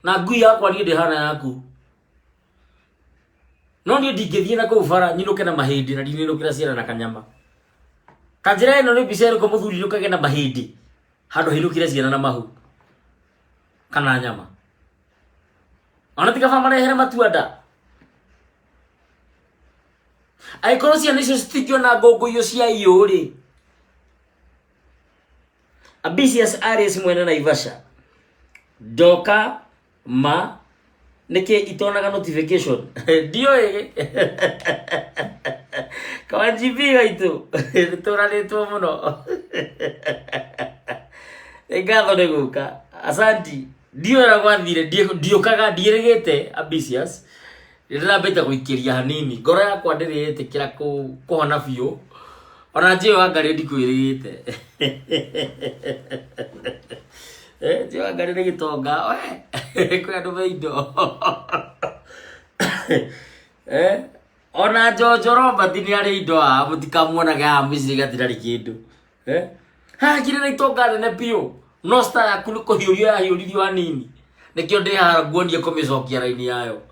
na ngui yakwa niĩ ndĩhana yaku. No niĩ ndingĩthiĩ na kũu bara nyinũke na mahĩndĩ na ndinĩnũkĩra ciana na kanyama. Ta njĩra ĩno nĩ mbica ĩrĩkũ mũthuri inũkage na mahĩndĩ handũ hainũkĩre ciana na mahu kana nyama. Ona ti kaba marehere matuanda. Angĩkorwo ciana icio citingĩona ngũngũiyo cia iyũ rĩ, Ambitious Aries mwene Naivasha, ndoka ma nĩkĩ itonaga notification ndiũĩ kawanjibi gaitũ nĩtũranĩtwo mũno. Nĩ ngatho nĩ gũka, asanti. Ndiũĩ ũrĩa gwathire, ndiũkaga ndiĩrĩgĩte Ambitious, nĩndĩrambĩte gũikĩria hanini, ngoro yakwa ndĩrĩ yetĩkĩra kũhona biũ, ona njĩyo wa ngarĩ ndikwĩrĩgĩte. Njĩyo wa ngarĩ nĩ gĩtonga, we kwĩ andũ me indo. Ona Jojo Robert nĩ arĩ indo haha, mũtikamuonage haha mũciĩ gatirarĩ kĩndũ. Haha kĩrĩ na itonga nene biũ, no star yaku nĩ kũhiũrio yahiũririo hanini, nĩkĩo ndĩ haha nguonie kũmĩcokia raini yayo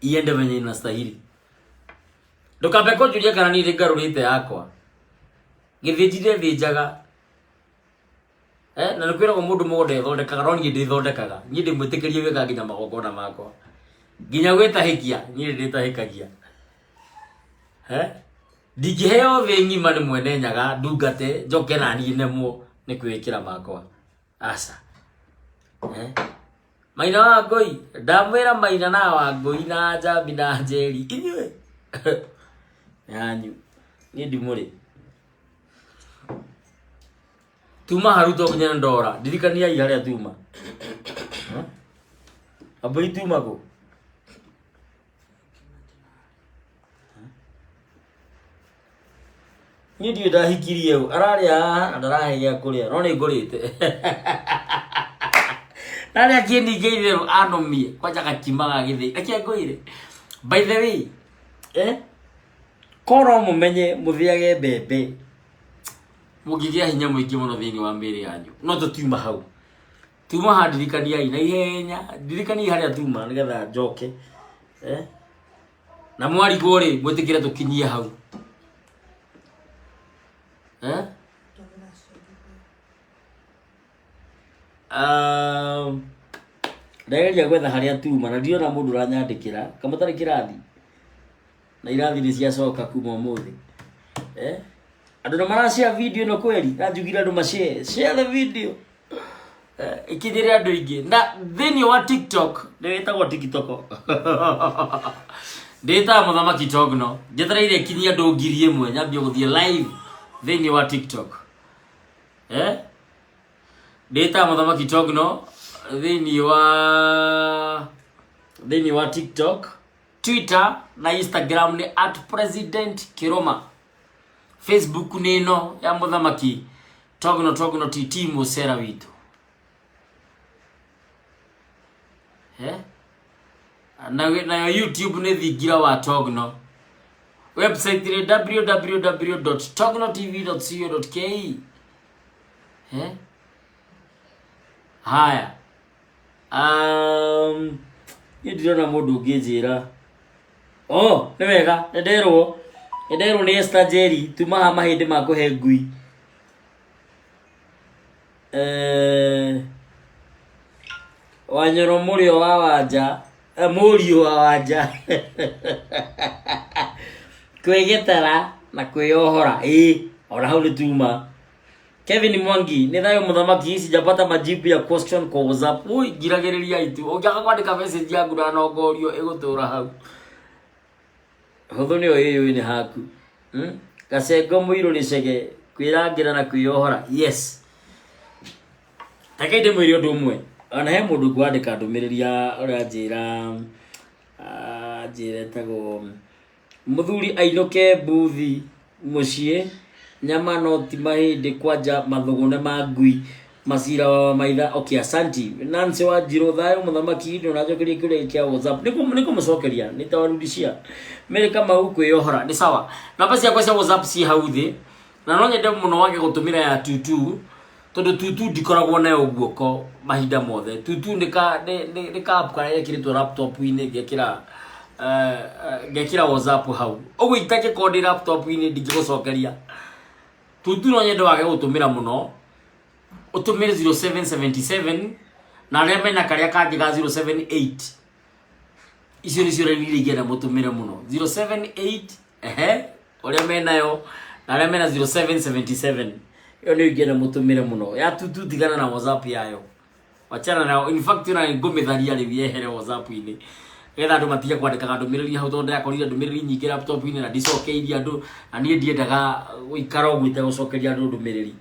iende venye inastahili. Ndũkambe kũnjũria kana niĩ nĩngarũrĩte yakwa, gĩthĩnji ndĩthĩnjaga. Na nĩ kwĩragwo mũndũ mũgũnda ethondekaga, no niĩ ndĩthondekaga. Niĩ ndĩmwĩtĩkĩrie gwĩka nginya magongona makwa, nginya gwĩtahĩkia niĩ nĩndĩtahĩkagia. Ndingĩheo thĩ ng'ima nĩ mwene nyaga ndungate njoke na niĩ nemwo nĩ kwĩĩkĩra makwa, aca. Maina wa Ngũi, ndamwĩra Maina na wa Ngũi na Njambi na Njeri, inyuĩ yanyu niĩ ndimũrĩ. Tuma haru to nginya ndora, ndirikaniai harĩa tuma. Ambũi tuma kũ? Niĩ ndiũĩ ndahikirie ũ, ararĩa haha na ndarahe gĩa kũrĩa, no nĩ ngũrĩte. Narĩa kĩninge itherũ anũmie, kwanja gakima ga gĩthĩi. Reke ngwĩre. By the way, korwo mũmenye mũthĩage mbembe, mũngĩgĩa hinya mũingĩ mũno thĩinĩ wa mĩĩrĩ yanyu. No tũtiuma hau. Tuma haha ndirikaniai na ihenya, ndirikaniai harĩa tuma nĩgetha njoke. Na mwarigwo rĩ, mwĩtĩkĩre tũkinyie hau. Ndageria gwetha harĩa tuma na ndirona mũndũ ũranyandĩkĩra kama tarĩ kĩrathi na irathi nĩ ciacoka kuma ũmũthĩ. Eh? Andũ nĩ marashare video ĩno kweli? Nanjugire andũ mashare. Share the video. Eh, ikinyĩre andũ aingĩ. Na thĩinĩ wa TikTok, nĩ wĩtagwo TikTok. Ndĩtaga Mũthamaki Togno. Njetereire ikinyie andũ 1,000 nyambie gũthiĩ live thĩinĩ wa TikTok. Eh? Ndĩtaga Mũthamaki Togno thĩinĩ wa TikTok, Twitter na Instagram nĩ @PresidentKĩrũma. Facebook nĩ ĩno ya Mũthamaki Togno Togno TT mũcera witũ. Eh? Nayo YouTube nĩ Thingira wa Togno. Website nĩ www.tognotv.co.ke. Eh? Haya. Niĩ ndirona mũndũ ũngĩnjĩra. Oh, nĩ wega, nĩ nderwo. Nĩ nderwo nĩ Esther Njeri, tuma haha mahĩndĩ ma kũhe ngui. Eh, Wanyoro mũrĩo wa Wanja, eh, mũriũ wa Wanja. Kwĩgetera na kwĩyohora. Ĩĩ, ona hau nĩ tuma. Kevin Mwangi, nĩ thayũ mũthamaki, sijapata majibu ya question kwa WhatsApp. Ui, giragĩrĩria itu. Ũngĩaga kwandĩka message yaku na nongorio ĩgũtũra hau. Hũthũ nĩyo ĩyũĩ nĩ haku. Gacengo mũirũ rĩcege, kwĩrangĩra na kwĩyohora. Yes. Reke ndĩmwĩre ũndũ ũmwe. Ona he mũndũ ngwandĩka ndũmĩrĩri ya ũrĩa anjĩra anjĩra etagwo mũthuri ainũke mbuthi mũciĩ nyama no ti mahĩndĩ kwanja mathũgũne ma ngui macira wa maitha. Okay, asanti. Nancy Wanjirũ, thayũ mũthamaki, ndũnanjokeria kĩũria kĩa WhatsApp. Nĩkũmũcokeria, nĩtawarudishia. Mary Kamau, kwĩyohora nĩ sawa. Namba ciakwa cia WhatsApp ci hau thĩ na no nyende mũno wage gũtũmĩra ya tutu tondũ tutu ndikoragwo nayo guoko mahinda mothe. Tutu nĩ ka app karĩa gekĩrĩtwo laptop-inĩ ngekĩra ngekĩra WhatsApp hau ũguo itangĩkorwo ndĩ laptop-inĩ ndingĩgũcokeria. Tutu no nyende wage gũtũmĩra mũno, ũtũmĩre 0777 na arĩa mena karĩa kangĩ ga 078. Icio nĩcio raini iria ingĩenda mũtũmĩre mũno, 078 ehe ũrĩa menayo na arĩa mena 0777, ĩyo nĩyo ingĩenda mũtũmĩre mũno. Ya tutu tigana na WhatsApp yayo, wachana nayo. In fact, ona ngũmĩtharia rĩu yehere WhatsApp-inĩ nĩgetha andũ matige kwandĩkaga ndũmĩrĩri hau tondũ ndĩrakorire ndũmĩrĩri nyingĩ laptop-inĩ na ndicokeirie andũ na niĩ ndiendaga gũikara ũguo itegũcokeria andũ ndũmĩrĩri.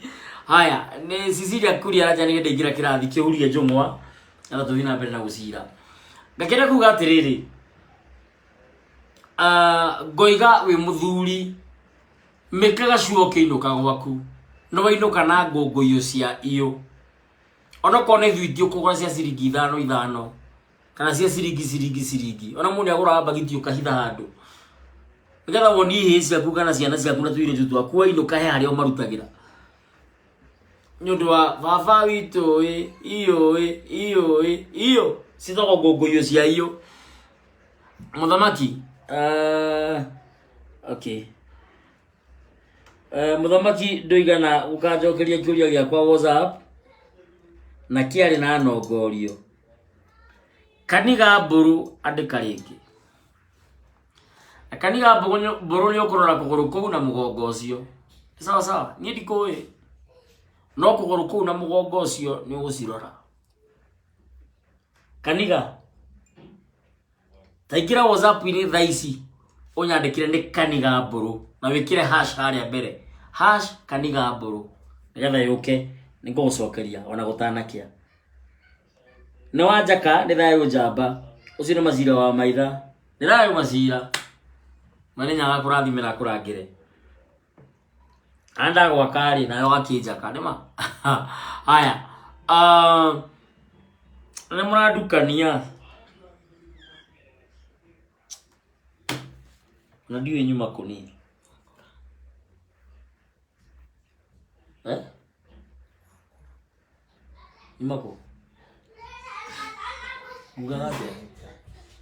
Haya, nĩ Cecilia Kuria aranja nĩ ndaingĩra kĩrathi kĩhurie njũng'wa na tũthiĩ na mbere na gũcira. Ngakĩenda kuga atĩrĩrĩ, ngoiga wĩ mũthuri mĩkaga cuo ũkĩinũka gwaku nĩ wainũka na ngũngũiyo cia iyũ onokorwo nĩ thwiti ũkũgũra cia ciringi ithano ithano kana cia ciringi ciringi ciringi ona mũndũ nĩagũraga mbagiti ũkahitha handũ nĩgetha wonie ihĩĩ ciaku kana ciana ciaku na tũirĩtu twaku wainũka he harĩa ũmarutagĩra nĩ ũndũ wa baba witũ ĩ iyũ ĩ iyũ ĩ iyũ citagwo ngũngũiyo cia iyũ mũthamaki. Okay. Mũthamaki ndũigana gũkanjokeria kĩũria gĩakwa WhatsApp na kĩarĩ na nongorio kaniga mbũrũ andĩka rĩngĩ na kaniga mbũrũ nĩ ũkũrora kũgũrũ kũu na mũgongo ũcio. Nĩ sawa sawa, niĩ ndikũĩ no kũgũrũ kũu na mũgongo ũcio nĩ ũgũcirora. Kaniga taingĩra WhatsApp-inĩ thaa ici ũnyandĩkĩre nĩ kaniga mbũrũ na wĩkĩre hash harĩa mbere, hash kaniga mbũrũ, nĩgetha yũke nĩ ngũgũcokeria ona gũtanakĩa. Nĩ wanjaka nĩ thayũ njamba ũcio nĩ macira wa maitha nĩ thayũ macira mwene nyaga kũrathimĩra akũrangĩre kana ndagwaka rĩ nayo gakĩnjaka nĩma. Haya, nĩ mũrandukania na ndiũĩ nyuma kũni, eh? Nyuma kũ ugaga atĩa,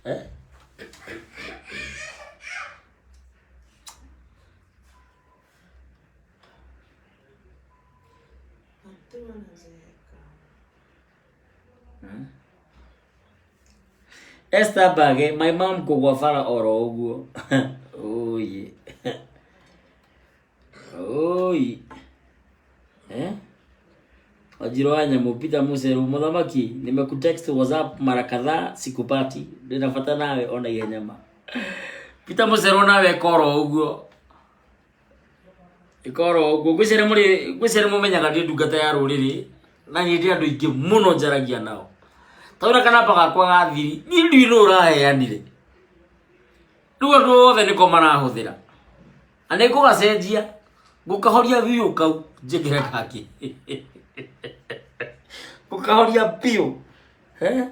eh? Watu wanazeeka. Hmm? Esther Mbage, my mom kũgwa bara oro ũguo. Oi. Oi. Eh? Wajiro wa nyamũ Peter Museru mũthamaki nimekutext WhatsApp mara kadhaa sikupati ndĩna bata nawe ona ihenya ma. Peter Museru nawe koro ũguo. Ikoro ũguo ngwĩciria mũrĩ ngwĩciria mũmenyaga ndĩ ndungata ya rũrĩrĩ na niĩ ndĩ andũ aingĩ mũno njaragia nao. Tondũ kanamba gakwa gathiri niĩ ndiũĩ nũ ũraheanire. Rĩu andũ othe nĩko marahũthĩra. Na nĩ ngũgacenjia ngũkahoria biũ kau njĩkĩre kangĩ. Ngũkahoria biũ. Eh?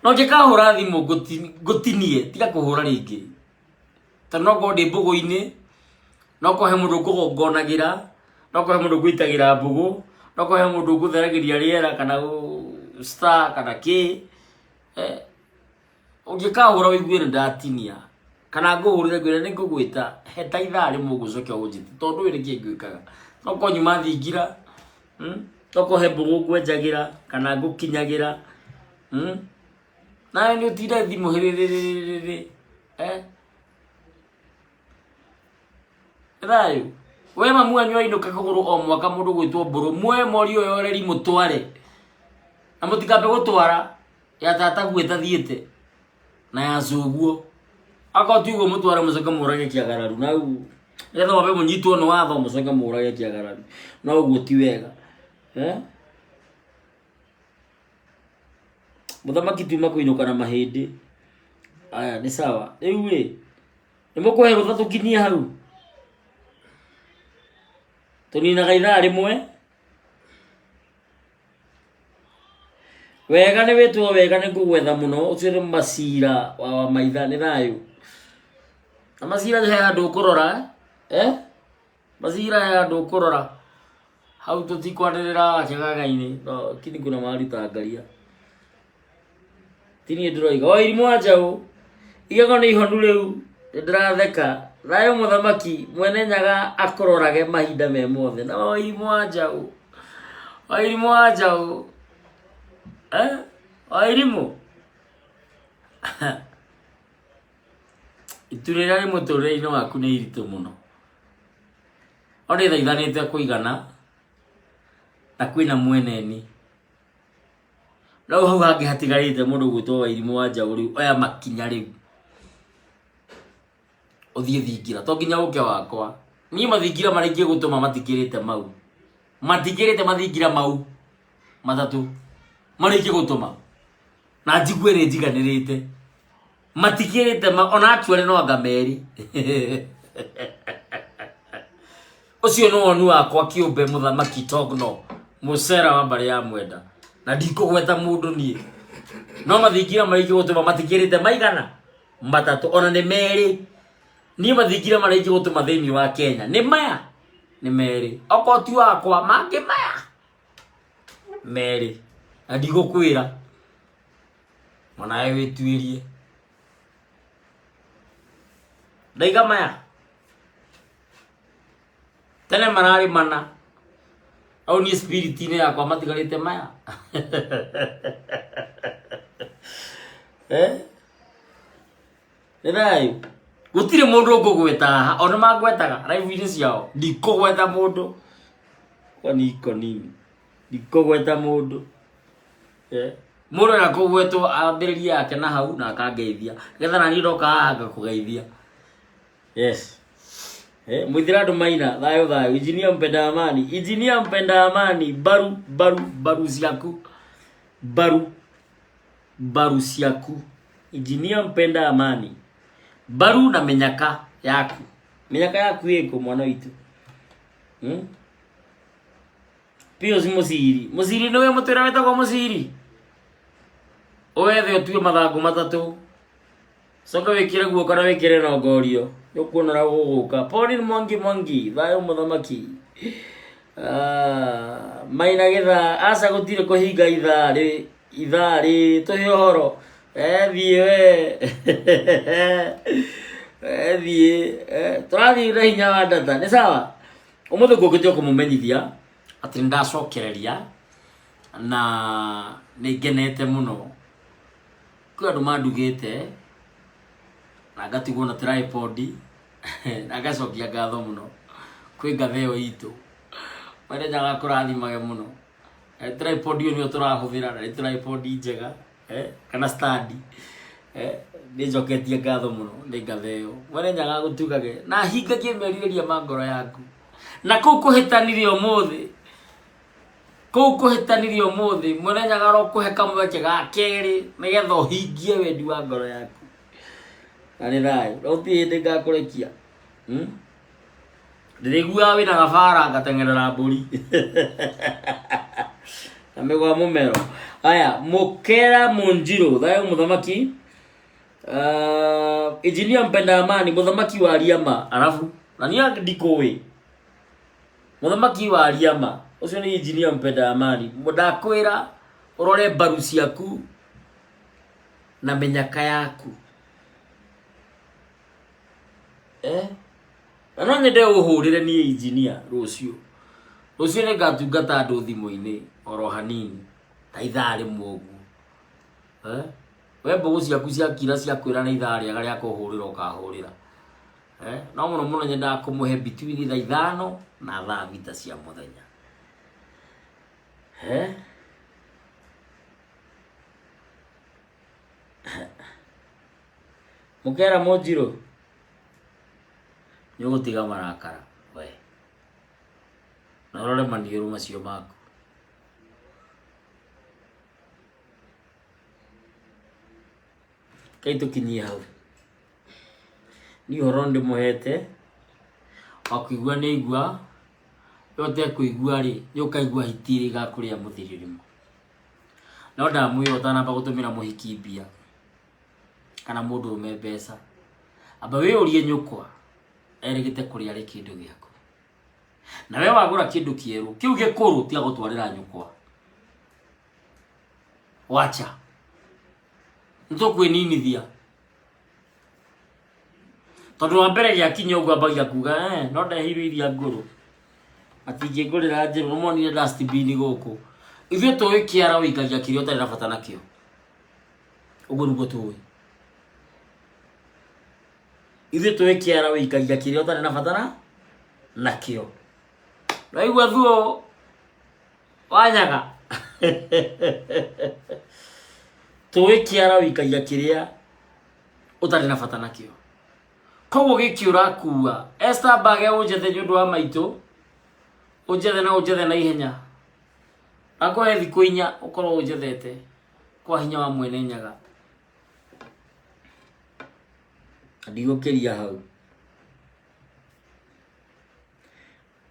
No ngĩkahũra thimũ ngũtinie tiga kũhũra rĩngĩ. Tondũ no ngorwo ndĩ mbũgũ-inĩ, no korwo he mũndũ ngũgongonagĩra, no korwo he mũndũ ngũitagĩra mbũgũ, no korwo he mũndũ ngũtheragĩria rĩera kana star kana kĩ. Eh, ũngĩkahũra ũigue nĩ ndatinia kana ngũhũrĩre ngwĩre nĩ ngũgwĩta he ta ithaa rĩmwe ũguo ũcoke ũnjĩte tondũ ũyũ nĩkĩ ngwĩkaga. No korwo nyuma thingira, no korwo he mbũgũ ngwenjagĩra kana ngũkinyagĩra, Nawe nĩ ũtinde thimũ hĩrĩrĩrĩrĩrĩ eh? Thayũ we mamu wanyu ainũka kũgũrũ o mwaka mũndũ gwĩtwo mbũrũ muoe mori ũyũ oreri mũtware na mũtikambe gũtwara ya tata guo ĩtathiĩte na ya cũguo akorwo ti ũguo mũtware mũcoke mũrage kĩagararu na ũguo nĩgetha mwambe mũnyitwo nĩ watho mũcoke mũrage kĩagararu no ũguo ti wega eh? Mũthamaki tiuma kũinũka na mahĩndĩ. Aya nĩ sawa. Rĩu ĩ, nĩ mũkũhe rũtha tũkinyie hau? Tũninaga ithaa rĩmwe. Wega nĩ wĩtwo wega nĩ ngũgwetha mũno ũcio nĩ macira wa maitha nĩ thayũ. Na macira he handũ ũkũrora eh? Macira he handũ ũkũrora. Hau tũtikwanĩrĩra kĩgagainĩ no kini kuna mahali ta angalia. Ti niĩ ndĩroiga o irimũ wa njaũ igego nĩ ihonu rĩu ndĩratheka thayũ mũthamaki mwene nyaga akũrorage mahinda me mothe na o irimũ wa njaũ o irimũ wa njaũ eh? O irimũ itu rĩrĩa rĩ mũtũrĩre-inĩ waku nĩ iritũ mũno. No nĩ thaithanĩte kũigana na kwĩna mweneni. Rĩu hau hangĩ hatigarĩte mũndũ ũgwĩtwo Wairimũ wa Njaũ rĩu oya makinya rĩu ũthiĩ thingira to nginya ũke wakwa. Niĩ mathingira marĩa ingĩgũtũma matikĩrĩte mau, matikĩrĩte mathingira mau matatũ marĩa ingĩgũtũma na njigue nĩ njiganĩrĩte. Matikĩrĩte ma ona actually no anga merĩ. Ũcio nĩ woni wakwa kĩũmbe mũthamaki Togno mũcera wa mbarĩ ya Mwenda na ndikũgweta mũndũ niĩ no mathingira marĩa ingĩgũtũma matikĩrĩte maigana matatũ ona nĩ merĩ niĩ mathingira marĩa ingĩgũtũma thĩinĩ wa Kenya nĩ maya nĩ merĩ okorwo ti wakwa mangĩ maya merĩ na ndigũkwĩra onawe wĩtuĩrie ndaiga maya tene mararĩ mana au niĩ spirit-inĩ yakwa matigarĩte maya eh? Nĩ thayũ gũtirĩ mũndũ ũngũgweta haha ona mangwetaga live-inĩ ciao ndikũgweta mũndũ kwani iko nini ndikũgweta mũndũ eh? Mũndũ ena kũgwetwo ambĩrĩrie yake na hau na akangeithia getha naniĩ ndoka haha ngakũgeithia. Yes. Eh, mwithira andũ maina thayũ thayũ injinia mpenda amani injinia mpenda amani mbaru mbaru mbaru ciaku mbaru mbaru ciaku injinia mpenda amani mbaru na mĩnyaka yaku mĩnyaka yaku ĩkũ mwana witũ, Pius Mũciri Mũciri nĩwe mũtwĩra wĩtagwo Mũciri ũwethe ũtue mathangũ matatũ coka wĩkĩre guoko na wĩkĩre rongorio nĩũkuona ũrĩa gũgũka. Pauline Mwangi Mwangi thayũ mũthamaki. Ah, maina gĩthaa aca gũtirĩ kũhinga ithaa rĩ ithaa rĩ tũhe ũhoro ethiĩ we ethiĩ tũrathiĩ na hinya wa ndata nĩ sawa. Ũmũthĩ ngũkĩte kũmũmenyithia atĩ nĩ ndacokereria na nĩ ngenete mũno. Kwĩ andũ mandugĩte na ngatigwo na tripod na ngacokia ngatho mũno kwĩ ngatha ĩyo itũ. Mwene Nyaga akũrathimage mũno. Tripod ĩyo nĩyo tũrahũthĩra na nĩ tripod njega kana stand. Nĩ njoketie ngatho mũno nĩ ngatha ĩyo. Mwene Nyaga agũtugage na ahingagie merirĩria ma ngoro yaku. Na kũu kũhĩtanire ũmũthĩ, kũu kũhĩtanire ũmũthĩ, Mwene Nyaga arokũhe kamweke ga kerĩ nĩgetha ũhingie wendi wa ngoro yaku. Na nĩ thayũ, na gũtirĩ hĩndĩ ngakũrekia. Ndĩrĩiguaga wĩna gabara ngateng'erera mbũri na mĩgwa mũmero. Aya, Mũkera Mũnjirũ, thayũ mũthamaki. Engineer mpenda amani, mũthamaki wa Riama, arabu na niĩ ndikũĩ mũthamaki wa Riama ũcio nĩ engineer mpenda amani. Ndakwĩra ũrore mbaru ciaku na mĩnyaka yaku. Na no nyende ũhũrĩre niĩ engineer rũciũ. Rũciũ nĩ ngatungata andũ thimũ-inĩ oro hanini ta ithaa rĩmwe ũguo. We mbũgũ ciaku ciakira ciakwĩra nĩ ithaa rĩega rĩa kũhũrĩra ũkahũrĩra. No mũno mũno nyendaga kũmũhe between thaa 5 na thaa 6 cia mũthenya. Mũkera Mũnjirũ, nĩ ũgũtiga marakara we, na ũrore maniũrũ macio maku. Kai tũkinyie hau. Niĩ ũhoro ndĩmũhete, wa kũigua nĩ aigua, we ũtekũigua rĩ, nĩ ũkaigua hiti ĩrĩa ĩgakũrĩa mũthĩrĩrĩmo. No ndamwĩra ũtanamba gũtũmĩra mũhiki mbia, kana mũndũrũme mbeca, amba wĩyũrie nyũkwa erĩgĩte kũrĩa rĩ kĩndũ gĩaku. Na we wagũra kĩndũ kĩerũ, kĩu gĩkũrũ tiga gũtwarĩra nyũkwa. Wacha. Nĩtũkwĩninithia. Tondũ wa mbere gĩakinya ũguo ambagia kuga, no ndeheirwo iria ngũrũ. Matingĩngũrĩra njerũ, nĩmonire dustbin gũkũ. Ithuĩ tũĩ kĩara ũikagia kĩrĩa ũtarĩ na bata nakĩo. Ũguo nĩguo tũĩ. Ithuĩ tũĩ kĩara ũikagia kĩrĩa ũtarĩ na bata nakĩo. Waigua thuo wanyaga. Tũĩ kĩara ũikagia kĩrĩa ũtarĩ na bata nakĩo. Koguo gĩkĩ ũrakua, Esther Mbage ũnjethe nĩ ũndũ wa maitũ, ũnjethe na ũnjethe na ihenya. Ndakũhe thikũ 4 ũkorwo ũnjethete kwa hinya wa Mwene Nyaga. Ndigũkĩria hau.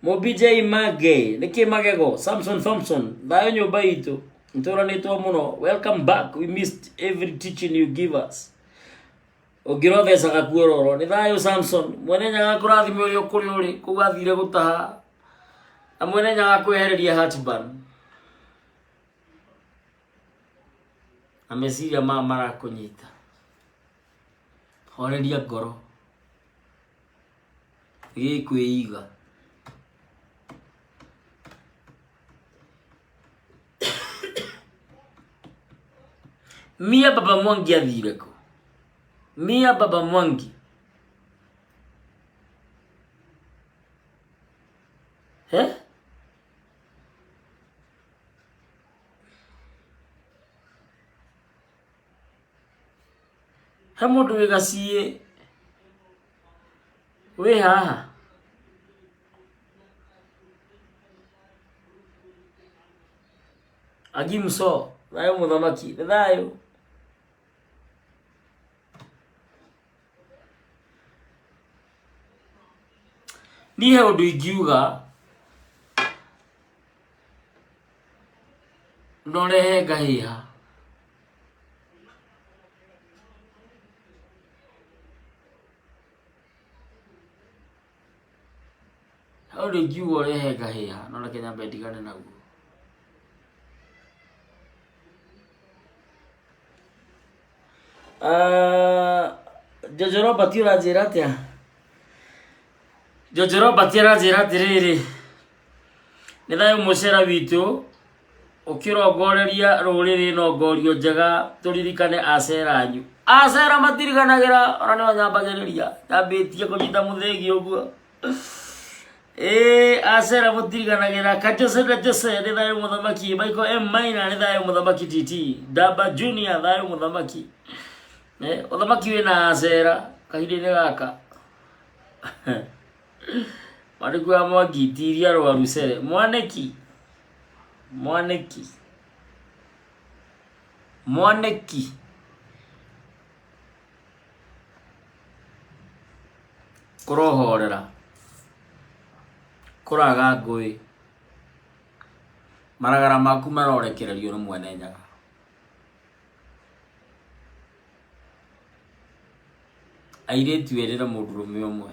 Mũmbi J Mage, nĩkĩ magego? Samson Thompson, thayũ nyũmba itũ. Nĩtũranĩtwo mũno. Welcome back. We missed every teaching you give us. Ũngĩrothecaga kuororo. Nĩ thayũ Samson. Mwene Nyaga kũrathime ũrĩa ũkũrĩ ũrĩ. Kũu athire gũtaha. Na Mwene Nyaga kwehereria heartburn. Na meciria maya marakũnyita. Horeria ngoro. Gĩkwĩiga. Mia Baba Mwangi athire kũ? Mia Baba Mwangi. He? He mũndũ wĩ gaciĩ wĩ haha? Agimso, thayũ mũthamaki, nĩ thayũ. Niĩ he ũndũ ingiuga no rehe ngahĩha. He ũndũ ingiuga ũrehe ngahĩha no reke nyambe ndigane naguo. Jojo Robert ũranjĩra atĩa? Jojo Robert aranjĩra atĩrĩrĩ, nĩ thayũ mũcera witũ. Ũkĩrongoreria rũrĩrĩ nongorio njega tũririkane acera anyu. Acera matiriganagĩra ona nĩo nyambagĩrĩria nyambĩtie kũnyita mũthĩgi ũguo. Ĩĩ acera mũtiriganagĩra. Kajose na Jose nĩ thayũ mũthamaki. Michael M Maina nĩ thayũ mũthamaki. TT Daba Junior thayũ mũthamaki. Ũthamaki wĩna acera kahinda-inĩ gaka. Mwanĩki wa Mwangi tiria rwaru cere. Mwanĩki mwanĩki mwanĩki kũrohorera kũraga ngũĩ maragara maku marorekererio nĩ mwene nyaga. Airĩtu erĩ na mũndũrũme ũmwe.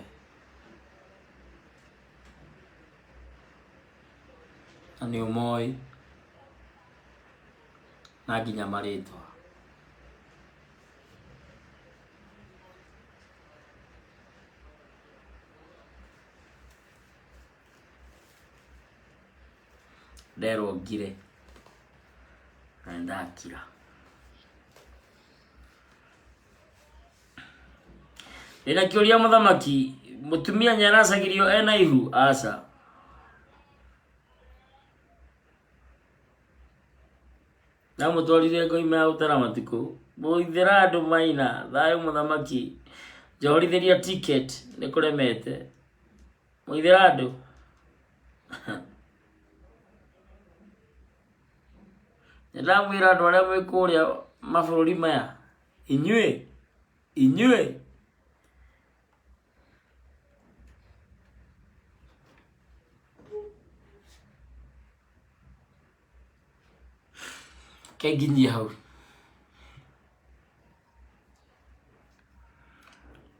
Na nĩ ũmoĩ na nginya marĩtwa. Nderwo ngire na nĩndakira. Ndĩna kĩũria mũthamaki, mũtumia nĩaracagirio ena ihu? Aca. Ndamũtwarire ngoima ya gũtara matukũ. Mũithĩra andũ maina, thayũ mũthamaki. Njohorithĩria ticket nĩ kũremete. Mũithĩra andũ. Nĩndamwĩra andũ arĩa mwĩ kũrĩa mabũrũri maya, inyuĩ, inyuĩ. Kenginyie hau.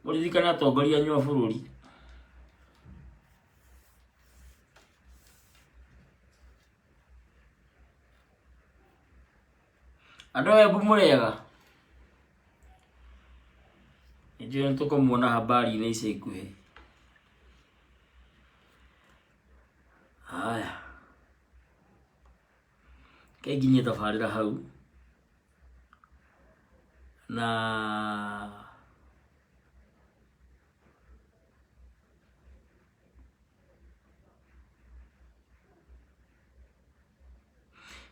Mũririkane atongoria anyu a bũrũri. Andũ aya Embu mũrĩega? Nĩnjũĩ nĩtũkũmuona habari-inĩ ica ikuhĩ. Haya, reke nginyie tabarĩra hau na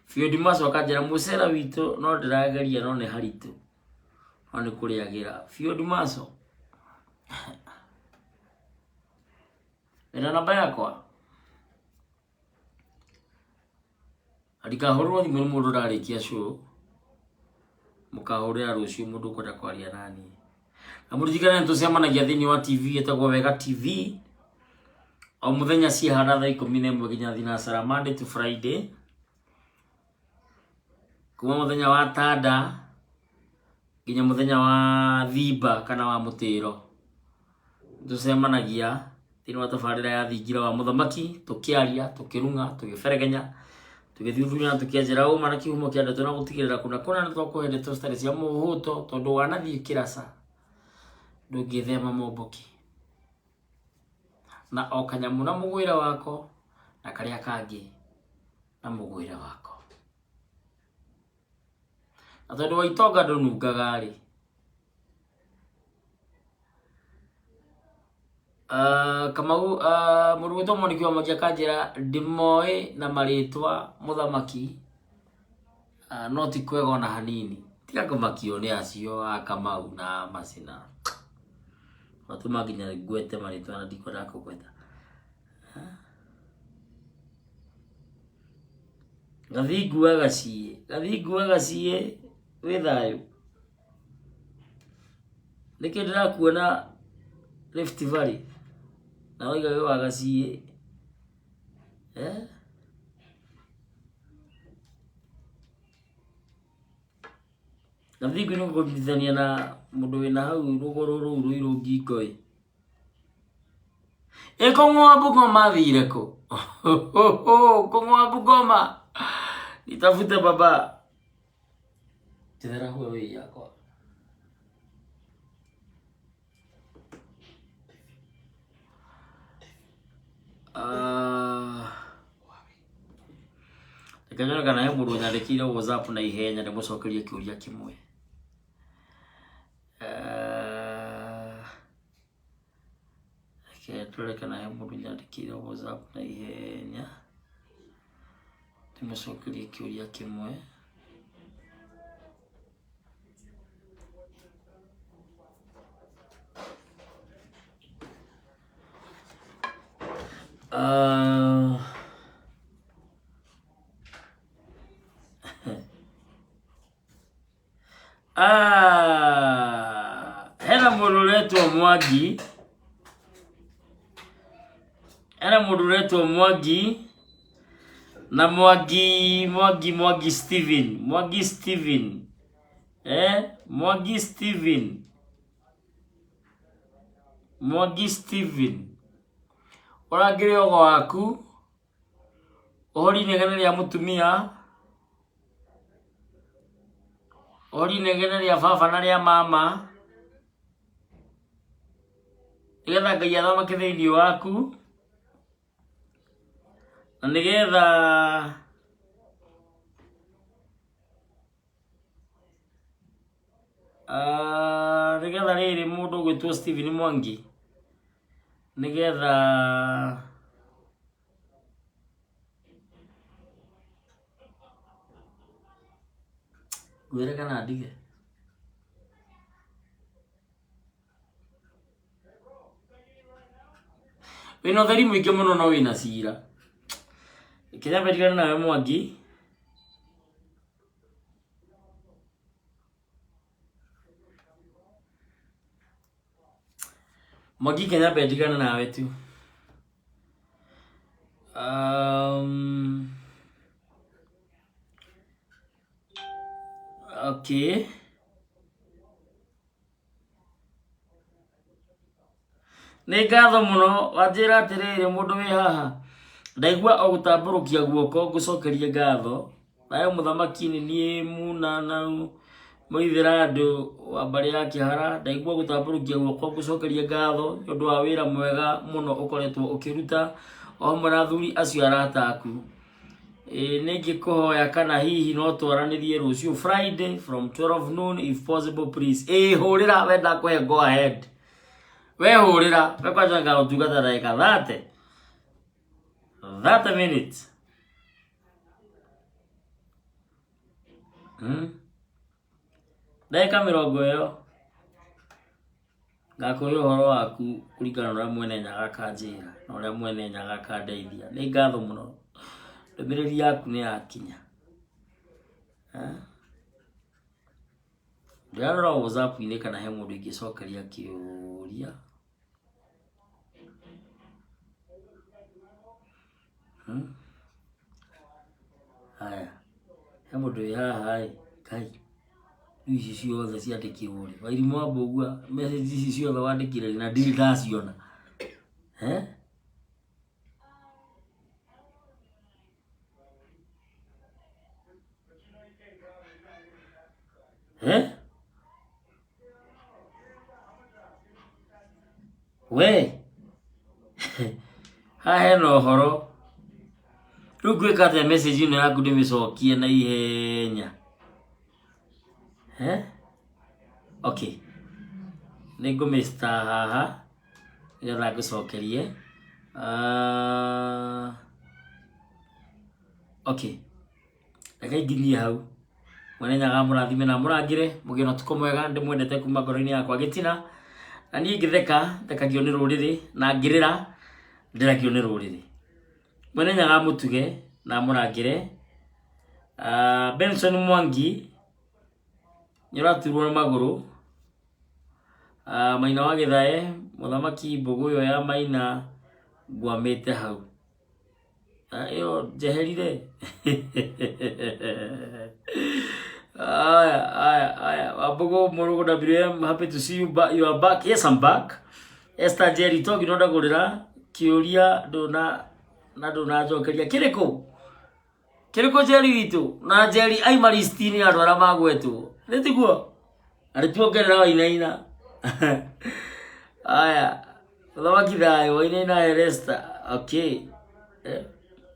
Field Marshal akanjĩra mũcera witũ no ndĩrageria no nĩ haritũ no nĩ kũrĩagĩra. Field Marshal wĩna namba yakwa? Ndikahũrĩrwo thimũ nĩ mũndũ ũrarĩkia show, mũkahũrĩra rũciũ mũndũ ũkwenda kwaria naniĩ. Na mũririkane nĩ tũcemanagia thĩinĩ wa TV ĩtagwo Wega TV o mũthenya ciahana thaa 11 nginya thinacara Monday to Friday, kuma mũthenya wa tanda nginya mũthenya wa thimba kana wa mũtĩro. Tũcemanagia thĩinĩ wa tabarĩra ya thingira wa mũthamaki tũkĩaria, tũkĩrung'a, tũgĩberegenya, tũgĩthuthuria na tũkĩenjera ũma na kĩhumo kĩa ndeto na gũtigĩrĩra kũna kũna nĩ twakũhe ndeto citarĩ cia mũhũto tondũ wanathiĩ kĩraca ndũngĩthema momboki na o kanyamũ na mũgwĩre wako na karĩa kangĩ na mũgwĩre wako. Na tondũ wa itonga ndũnungaga rĩ, Kamau mũndũ gwĩtwo Mwaniki wa Mwangi akanjĩra ndĩmoĩ na marĩtwa mũthamaki no ti kwega ona hanini. Tiga kũmakio nĩ acio a Kamau na Macina. Matũma nginya ngwete marĩtwa na ndikwendaga kũgweta. Gathingu wa Gaciĩ, Gathingu wa Gaciĩ wĩ thayũ? Nĩkĩ ndĩrakuona Rift Valley na waiga wĩ wa Gaciĩ eh? Gathingu nĩ gũkũnyitithania na mũndũ wĩna hau rũgũrũ rũu rũirũ ngingo ĩ. Ĩ kũng'oa Bungoma athire kũ? Kũng'oa Bungoma nitafute baba njethera Huawei yakwa. Ah, reke Reke nyone kana he mũndũ ũnyandĩkĩire WhatsApp na ihenya ndĩmũcokerie kĩũria kĩmwe. Eh, reke ndore kana he mũndũ ũnyandĩkĩire WhatsApp na ihenya ndĩmũcokerie kĩũria kĩmwe. Ah, ah, hena mũndũ ũretwo Mwangi, hena mũndũ ũretwo Mwangi na Mwangi Mwangi Mwangi Steven, Mwangi Steven, eh, Mwangi Steven, Mwangi Steven, ũrangĩre ogo waku ũhorie inegene rĩa mũtumia, ũhorie inegene rĩa baba na rĩa mama, nĩgetha Ngai athamake thĩinĩ waku, na nĩgetha ah, nĩgetha rĩrĩ mũndũ ũgwĩtwo Stephen Mwangi nĩgetha ngwĩre kana ndige. Wĩna ũtheri mũingĩ mũno no wĩna cira. Kenya ndigane nawe Mwangi. Mwangi Kenya ndigane nawe tu. Okay. Nĩ ngatho mũno wanjĩra atĩrĩrĩ mũndũ wĩ haha ndaigua o gũtambũrũkia guoko ngũcokerie ngatho nayo mũthamaki nĩ niĩ muna na mũithĩra andũ wa mbarĩ ya kĩhara ndaigua gũtambũrũkia guoko ngũcokerie ngatho nĩ ũndũ wa wĩra mwega mũno ũkoretwo ũkĩruta o hamwe na athuri acio arata aku. Ĩĩ nĩ ingĩkũhoya kana hihi no twaranĩrie rũciũ Friday from 12 noon if possible please. Ĩĩ hũrĩra we ndakũhe go ahead. We hũrĩra we kwanja ngagũtungata ndagĩka 30 30 minutes. Hmm? Ndagĩka mĩrongo ĩyo ngakũhe ũhoro waku kũringana na ũrĩa mwene nyaga akanjĩra na ũrĩa mwene nyaga akandeithia. Nĩ ngatho mũno, ndũmĩrĩri yaku nĩ yakinya. Eh? Ndĩrarora WhatsApp-inĩ kana he mũndũ ingĩcokeria kĩũria. Hmm? Haya, he mũndũ wĩ haha ĩ, Ngai, rĩu ici ciothe ciandĩkirwo rĩ? Wairimũ wa Mbũgua, message ici ciothe wandĩkire rĩ na ndirĩ ndaciona? Eh? Eh? We haha hena ũhoro rĩu ngwĩka atĩa message ĩno yaku ndĩmĩcokie na ihenya eh? Okay, nĩ ngũmĩsta haha nĩgetha ngũcokerie. Ah, okay, reke nginyie hau. Mwene Nyaga amũrathime na amũrangĩre mũgĩe na ũtukũ mwega ndĩmwendete kuma ngoro-inĩ yakwa gĩtina na niĩ ngĩtheka thekagio nĩ rũrĩrĩ na ngĩrĩra ndĩragio nĩ rũrĩrĩ. Mwene Nyaga amũtuge na amũrangĩre. Ah, Benson Mwangi nĩ ũraturwo nĩ magũrũ. Ah, Maina wa Gĩthae mũthamaki mbũgũ ĩyo ya Maina ngwamĩte hau. Ĩyo njeherire. Aya, aya, aya. Wambugu Murugu WM, happy to see you back. You are back. Yes, I'm back. Esther Jerry Togi no ndagũrĩra kĩũria ndũna na ndũnanjokeria kĩrĩkũ kĩrĩkũ Jerry witũ na Jerry aima listi-inĩ ya andũ arĩa magwetwo nĩ tiguo na nĩtuongerera Wainaina. Aya, mũthamaki thayũ, Wainaina Heresta. Okay. Eh,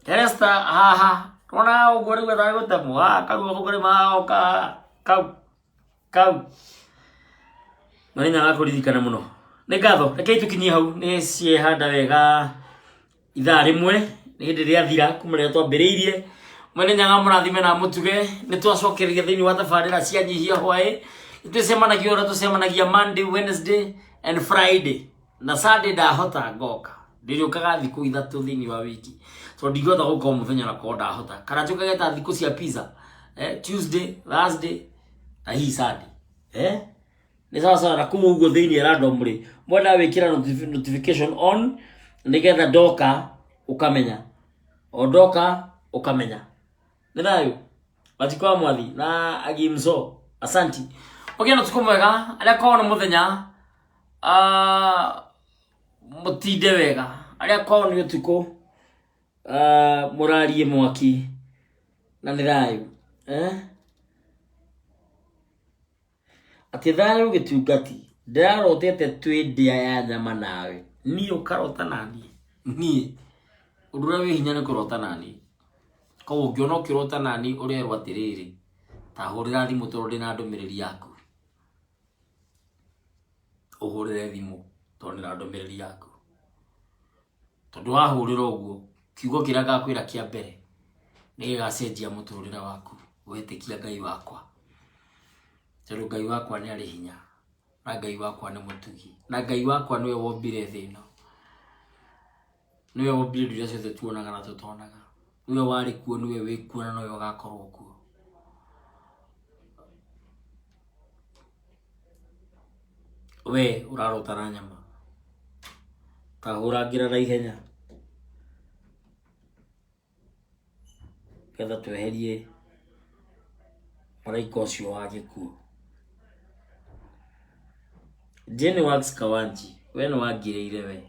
Heresta haha. Ona ũguo rĩu ethaga gũtemwo haha karua gũkũrĩma oka kau kau. Mwene Nyaga kũririkana mũno. Nĩ ngatho, rekei tũkinyie hau nĩ ciehanda wega ithaa rĩmwe nĩ hĩndĩ rĩathira kuma rĩrĩa twambĩrĩirie. Mwene Nyaga mũrathime na mũtuge nĩ twacokereria thĩinĩ wa tabarĩra cia nyihia hwaĩ. Nĩ twĩcemanagia ũrĩa tũcemanagia Monday, Wednesday and Friday. Na Sunday ndahota ngoka. Ndĩrĩũkaga thikũ ithatũ thĩinĩ wa wiki. Tondũ ndingĩhota gũka o mũthenya na korwo ndahota. Kana njũkage ta thikũ cia pizza. Tuesday, Thursday na hihi Sunday. Nĩ sawa sawa na kũu ũguo thĩinĩ randomly mwenda wĩkĩra notification on nĩgetha ndoka ũkamenya o ndoka ũkamenya nĩ thayũ Wanjikũ wa Mwathi na Agimso asanti ũgĩe na ũtukũ mwega arĩa kwao nĩ mũthenya mũtinde wega arĩa kwao nĩ ũtukũ mũrarie mwaki na nĩ thayũ eh? Atĩ thayũ gĩtungati, ndĩrarotete twĩ ndĩa ya nyama nawe. Niĩ ũkarota naniĩ? Niĩ? Ũndũ ũrĩa wĩ hinya nĩ kũrota naniĩ. Koguo ũngĩona ũkĩrota naniĩ ũrerwo atĩrĩrĩ, ta hũrĩra thimũ tondũ ndĩna ndũmĩrĩri yaku. Ũhũrĩre thimũ tondũ ndĩna ndũmĩrĩri yaku. Tondũ wahũrĩra ũguo, kiugo kĩrĩa ngakwĩra kĩa mbere nĩ gĩgacenjia mũtũrĩre waku wetĩkia Ngai wakwa. Tondũ Ngai wakwa nĩ arĩ hinya, na Ngai wakwa nĩ mũtugi, na Ngai wakwa nĩwe wombire thĩ ĩno. Nĩwe wombire indo iria ciothe tuonaga na tũtonaga. Nĩwe warĩ kuo, nĩwe wĩ kuo na nowe ũgakorwo kuo. We ũrarota na nyama, ta hũrangĩra na ihenya nĩgetha tweherie mũraika ũcio wa gĩkuũ. Jane Wax Kawanji, we nĩ wangirĩire we,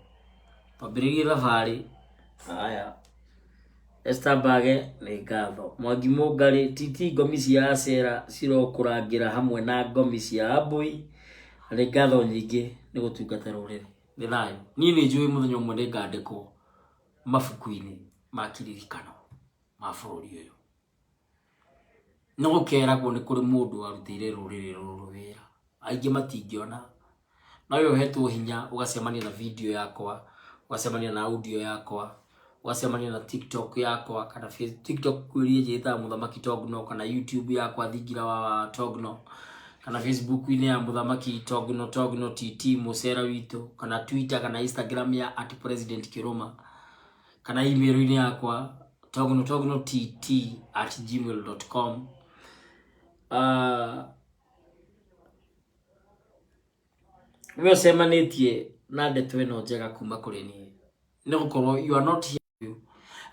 twambĩrĩirie thabarĩ, haya. Esther Mbage nĩ ngatho. Mwangi Mũngarĩ, TT ngomi cia Acera cirokũrangĩra hamwe na ngomi cia Ambũi. Na nĩ ngatho nyingĩ nĩ gũtungata rũrĩrĩ. Nĩ thayũ. Niĩ nĩ njũĩ mũthenya ũmwe nĩ ngandĩkwo mabuku-inĩ ma kiririkano ma bũrũri ũyũ. Nĩ gũkeragwo nĩ kũrĩ mũndũ warutĩire rũrĩrĩ rũrũ wĩra. Aingĩ matingĩona. No we ũhetwo hinya ũgacemania na video yakwa, ũgacemania na audio yakwa, ũgacemania na TikTok yakwa, kana TikTok kwĩrie njĩtaga Mũthamaki Togno, kana YouTube yakwa Thingira wa Togno, kana Facebook-inĩ ya Mũthamaki Togno, Togno TT mũcera witũ, kana Twitter kana Instagram ya at President Kĩrũma, kana email-inĩ yakwa togno togno tt at gmail dot com. We ũcemanĩtie na ndeto ĩno njega kuma kũrĩ niĩ nĩ gũkorwo you are not here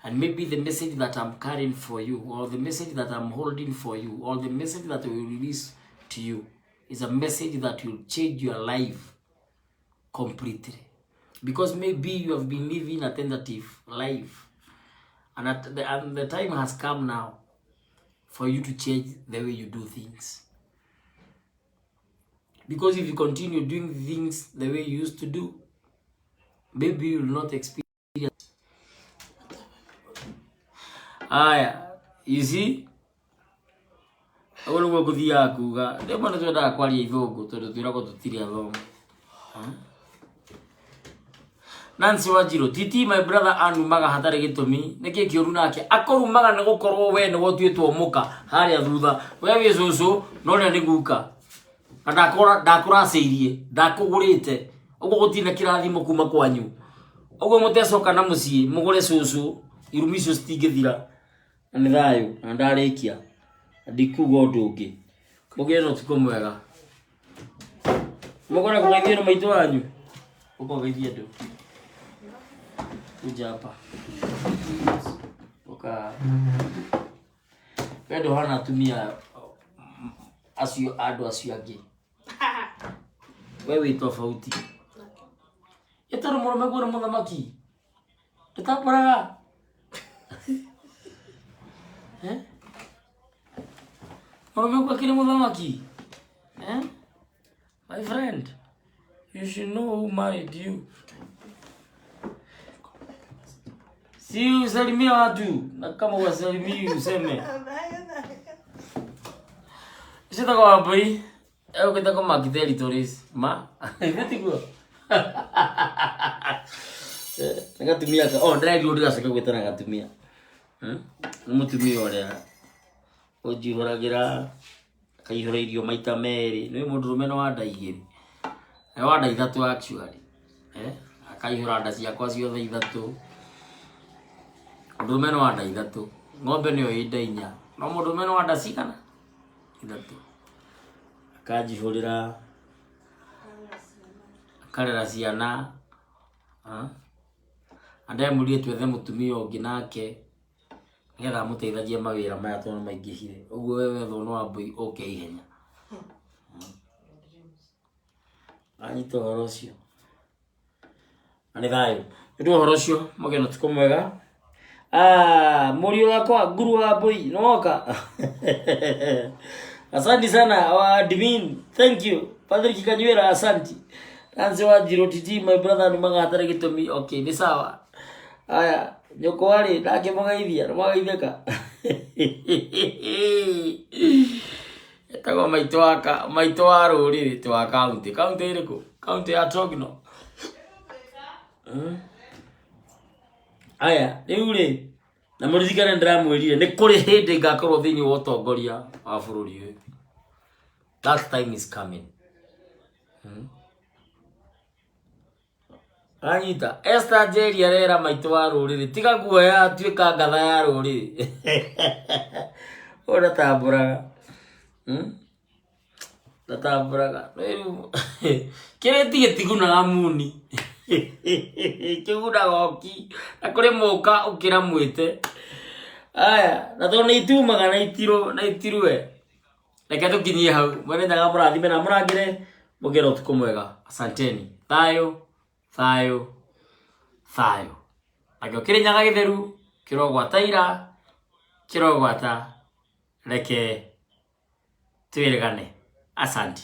and maybe the message that I'm carrying for you or the message that I'm holding for you or the message that I will release to you is a message that will change your life completely, because maybe you have been living a tentative life and the time has come now for you to change the way you do things. Because if you continue doing things the way you used to do, maybe you will not experience. Aya, you see? Ũguo nĩguo ngũthiaga kuga. Rĩmwe nĩ twendaga kwaria ithũngũ tondũ twĩragwo tũtirĩ athomu. Nancy Wanjiru, TT my brother anumaga hatarĩ gĩtũmi, nĩkĩ kĩũru nake? Akũrumaga nĩ gũkorwo we nĩwe ũtuĩtwo mũka harĩa thutha. We wĩ cũcũ, no ũrĩa nĩ guka. Na ndakũracĩirie, ndakũgũrĩte. Ũguo gũtirĩ na kĩrathimo kuma kwanyu. Ũguo mũtecoka na mũciĩ, mũgũre cũcũ, irumi icio citingĩthira. Na nĩ thayũ, na ndarĩkia. Na ndikuga ũndũ ũngĩ. Mũgĩe na ũtukũ mwega. Mũkona kũgeithio nĩ maitũ wanyu. Ũka ũgeithie andũ. Kuja hapa. Ũka. We ndũhana atumia acio andũ acio angĩ. We wĩ tofauti. Ĩ tondũ mũrũme guo nĩ mũthamaki. Ndũtambũraga. Eh? Mũrũme guo akĩrĩ mũthamaki. Eh? My friend, you should know who married you. Si usalimie watu na kama wasalimii useme. Citagwo Wambui egũgĩtagwo Maki Territories ma ithe tiguo. Nĩ gatumia ka oh ndĩrerirwo ndigacoke gwĩtana gatumia. Nĩ mũtumia ũrĩa ũnjihũragĩra akaihũra irio maita merĩ. Nĩ mũndũrũme nĩ wa nda igĩrĩ. Nĩ wa nda ithatũ actually. Eh, akaihũra nda ciakwa ciothe ithatũ. Mũndũrũme nĩ wa nda ithatũ. Ng'ombe nĩyo ĩ nda inya. No mũndũrũme nĩ wa nda cigana? Ithatũ. Akanjihũrĩra, akarera ciana. Ah. Na ndemũrire twethe mũtumia ũngĩ nake nĩgetha amũteithagie mawĩra maya tondũ nĩ maingĩhire. Ũguo we wethwo nĩ Wambui ũke ihenya. Anyita ũhoro ũcio. Na nĩ thayũ. Nĩ ũndũ wa ũhoro ũcio mũgĩe na ũtukũ mwega. Ah, mũriũ wakwa nguru wa mbũi nĩ woka. Asante sana wa admin. Thank you. Patrick Kanywera asanti. Nancy wa Njirũ TT my brother nĩ magatarĩ gĩtũmi. Okay, nĩ sawa. Aya, nyũkwa rĩ ndakĩmũgeithia, nĩ mwageithĩka. Etagwo maitũ wa ka- maitũ wa rũrĩrĩ ti wa kaunti. Kaunti ĩrĩkũ? Kaunti ya Togno. Aya, rĩu rĩ, na mũririkane ndĩramwĩrire nĩ kũrĩ hĩndĩ ngakorwo thĩinĩ wa ũtongoria wa bũrũri ũyũ. That time is coming. Anyita Esther Njeri arera maitũ wa rũrĩrĩ tiga guoya tuĩka ngatha ya rũrĩrĩ. Ũyũ ndatambũraga. Ndatambũraga. Rĩu kĩrĩti gĩtigunaga muni. Kĩgunaga oki na kũrĩ mũka ũkĩra mwĩte. Aya, na tondũ nĩ itumaga na itirũ na itirue. Reke tũkinyie hau. Mwene Nyaga mũrathime na mũrangĩre mũgĩe na ũtukũ mwega. Asanteni. Thayũ, thayũ, thayũ. Nakĩo Kĩrĩnyaga gĩtheru kĩrogwata ira, kĩrogwata reke twĩrĩgane. Asanti.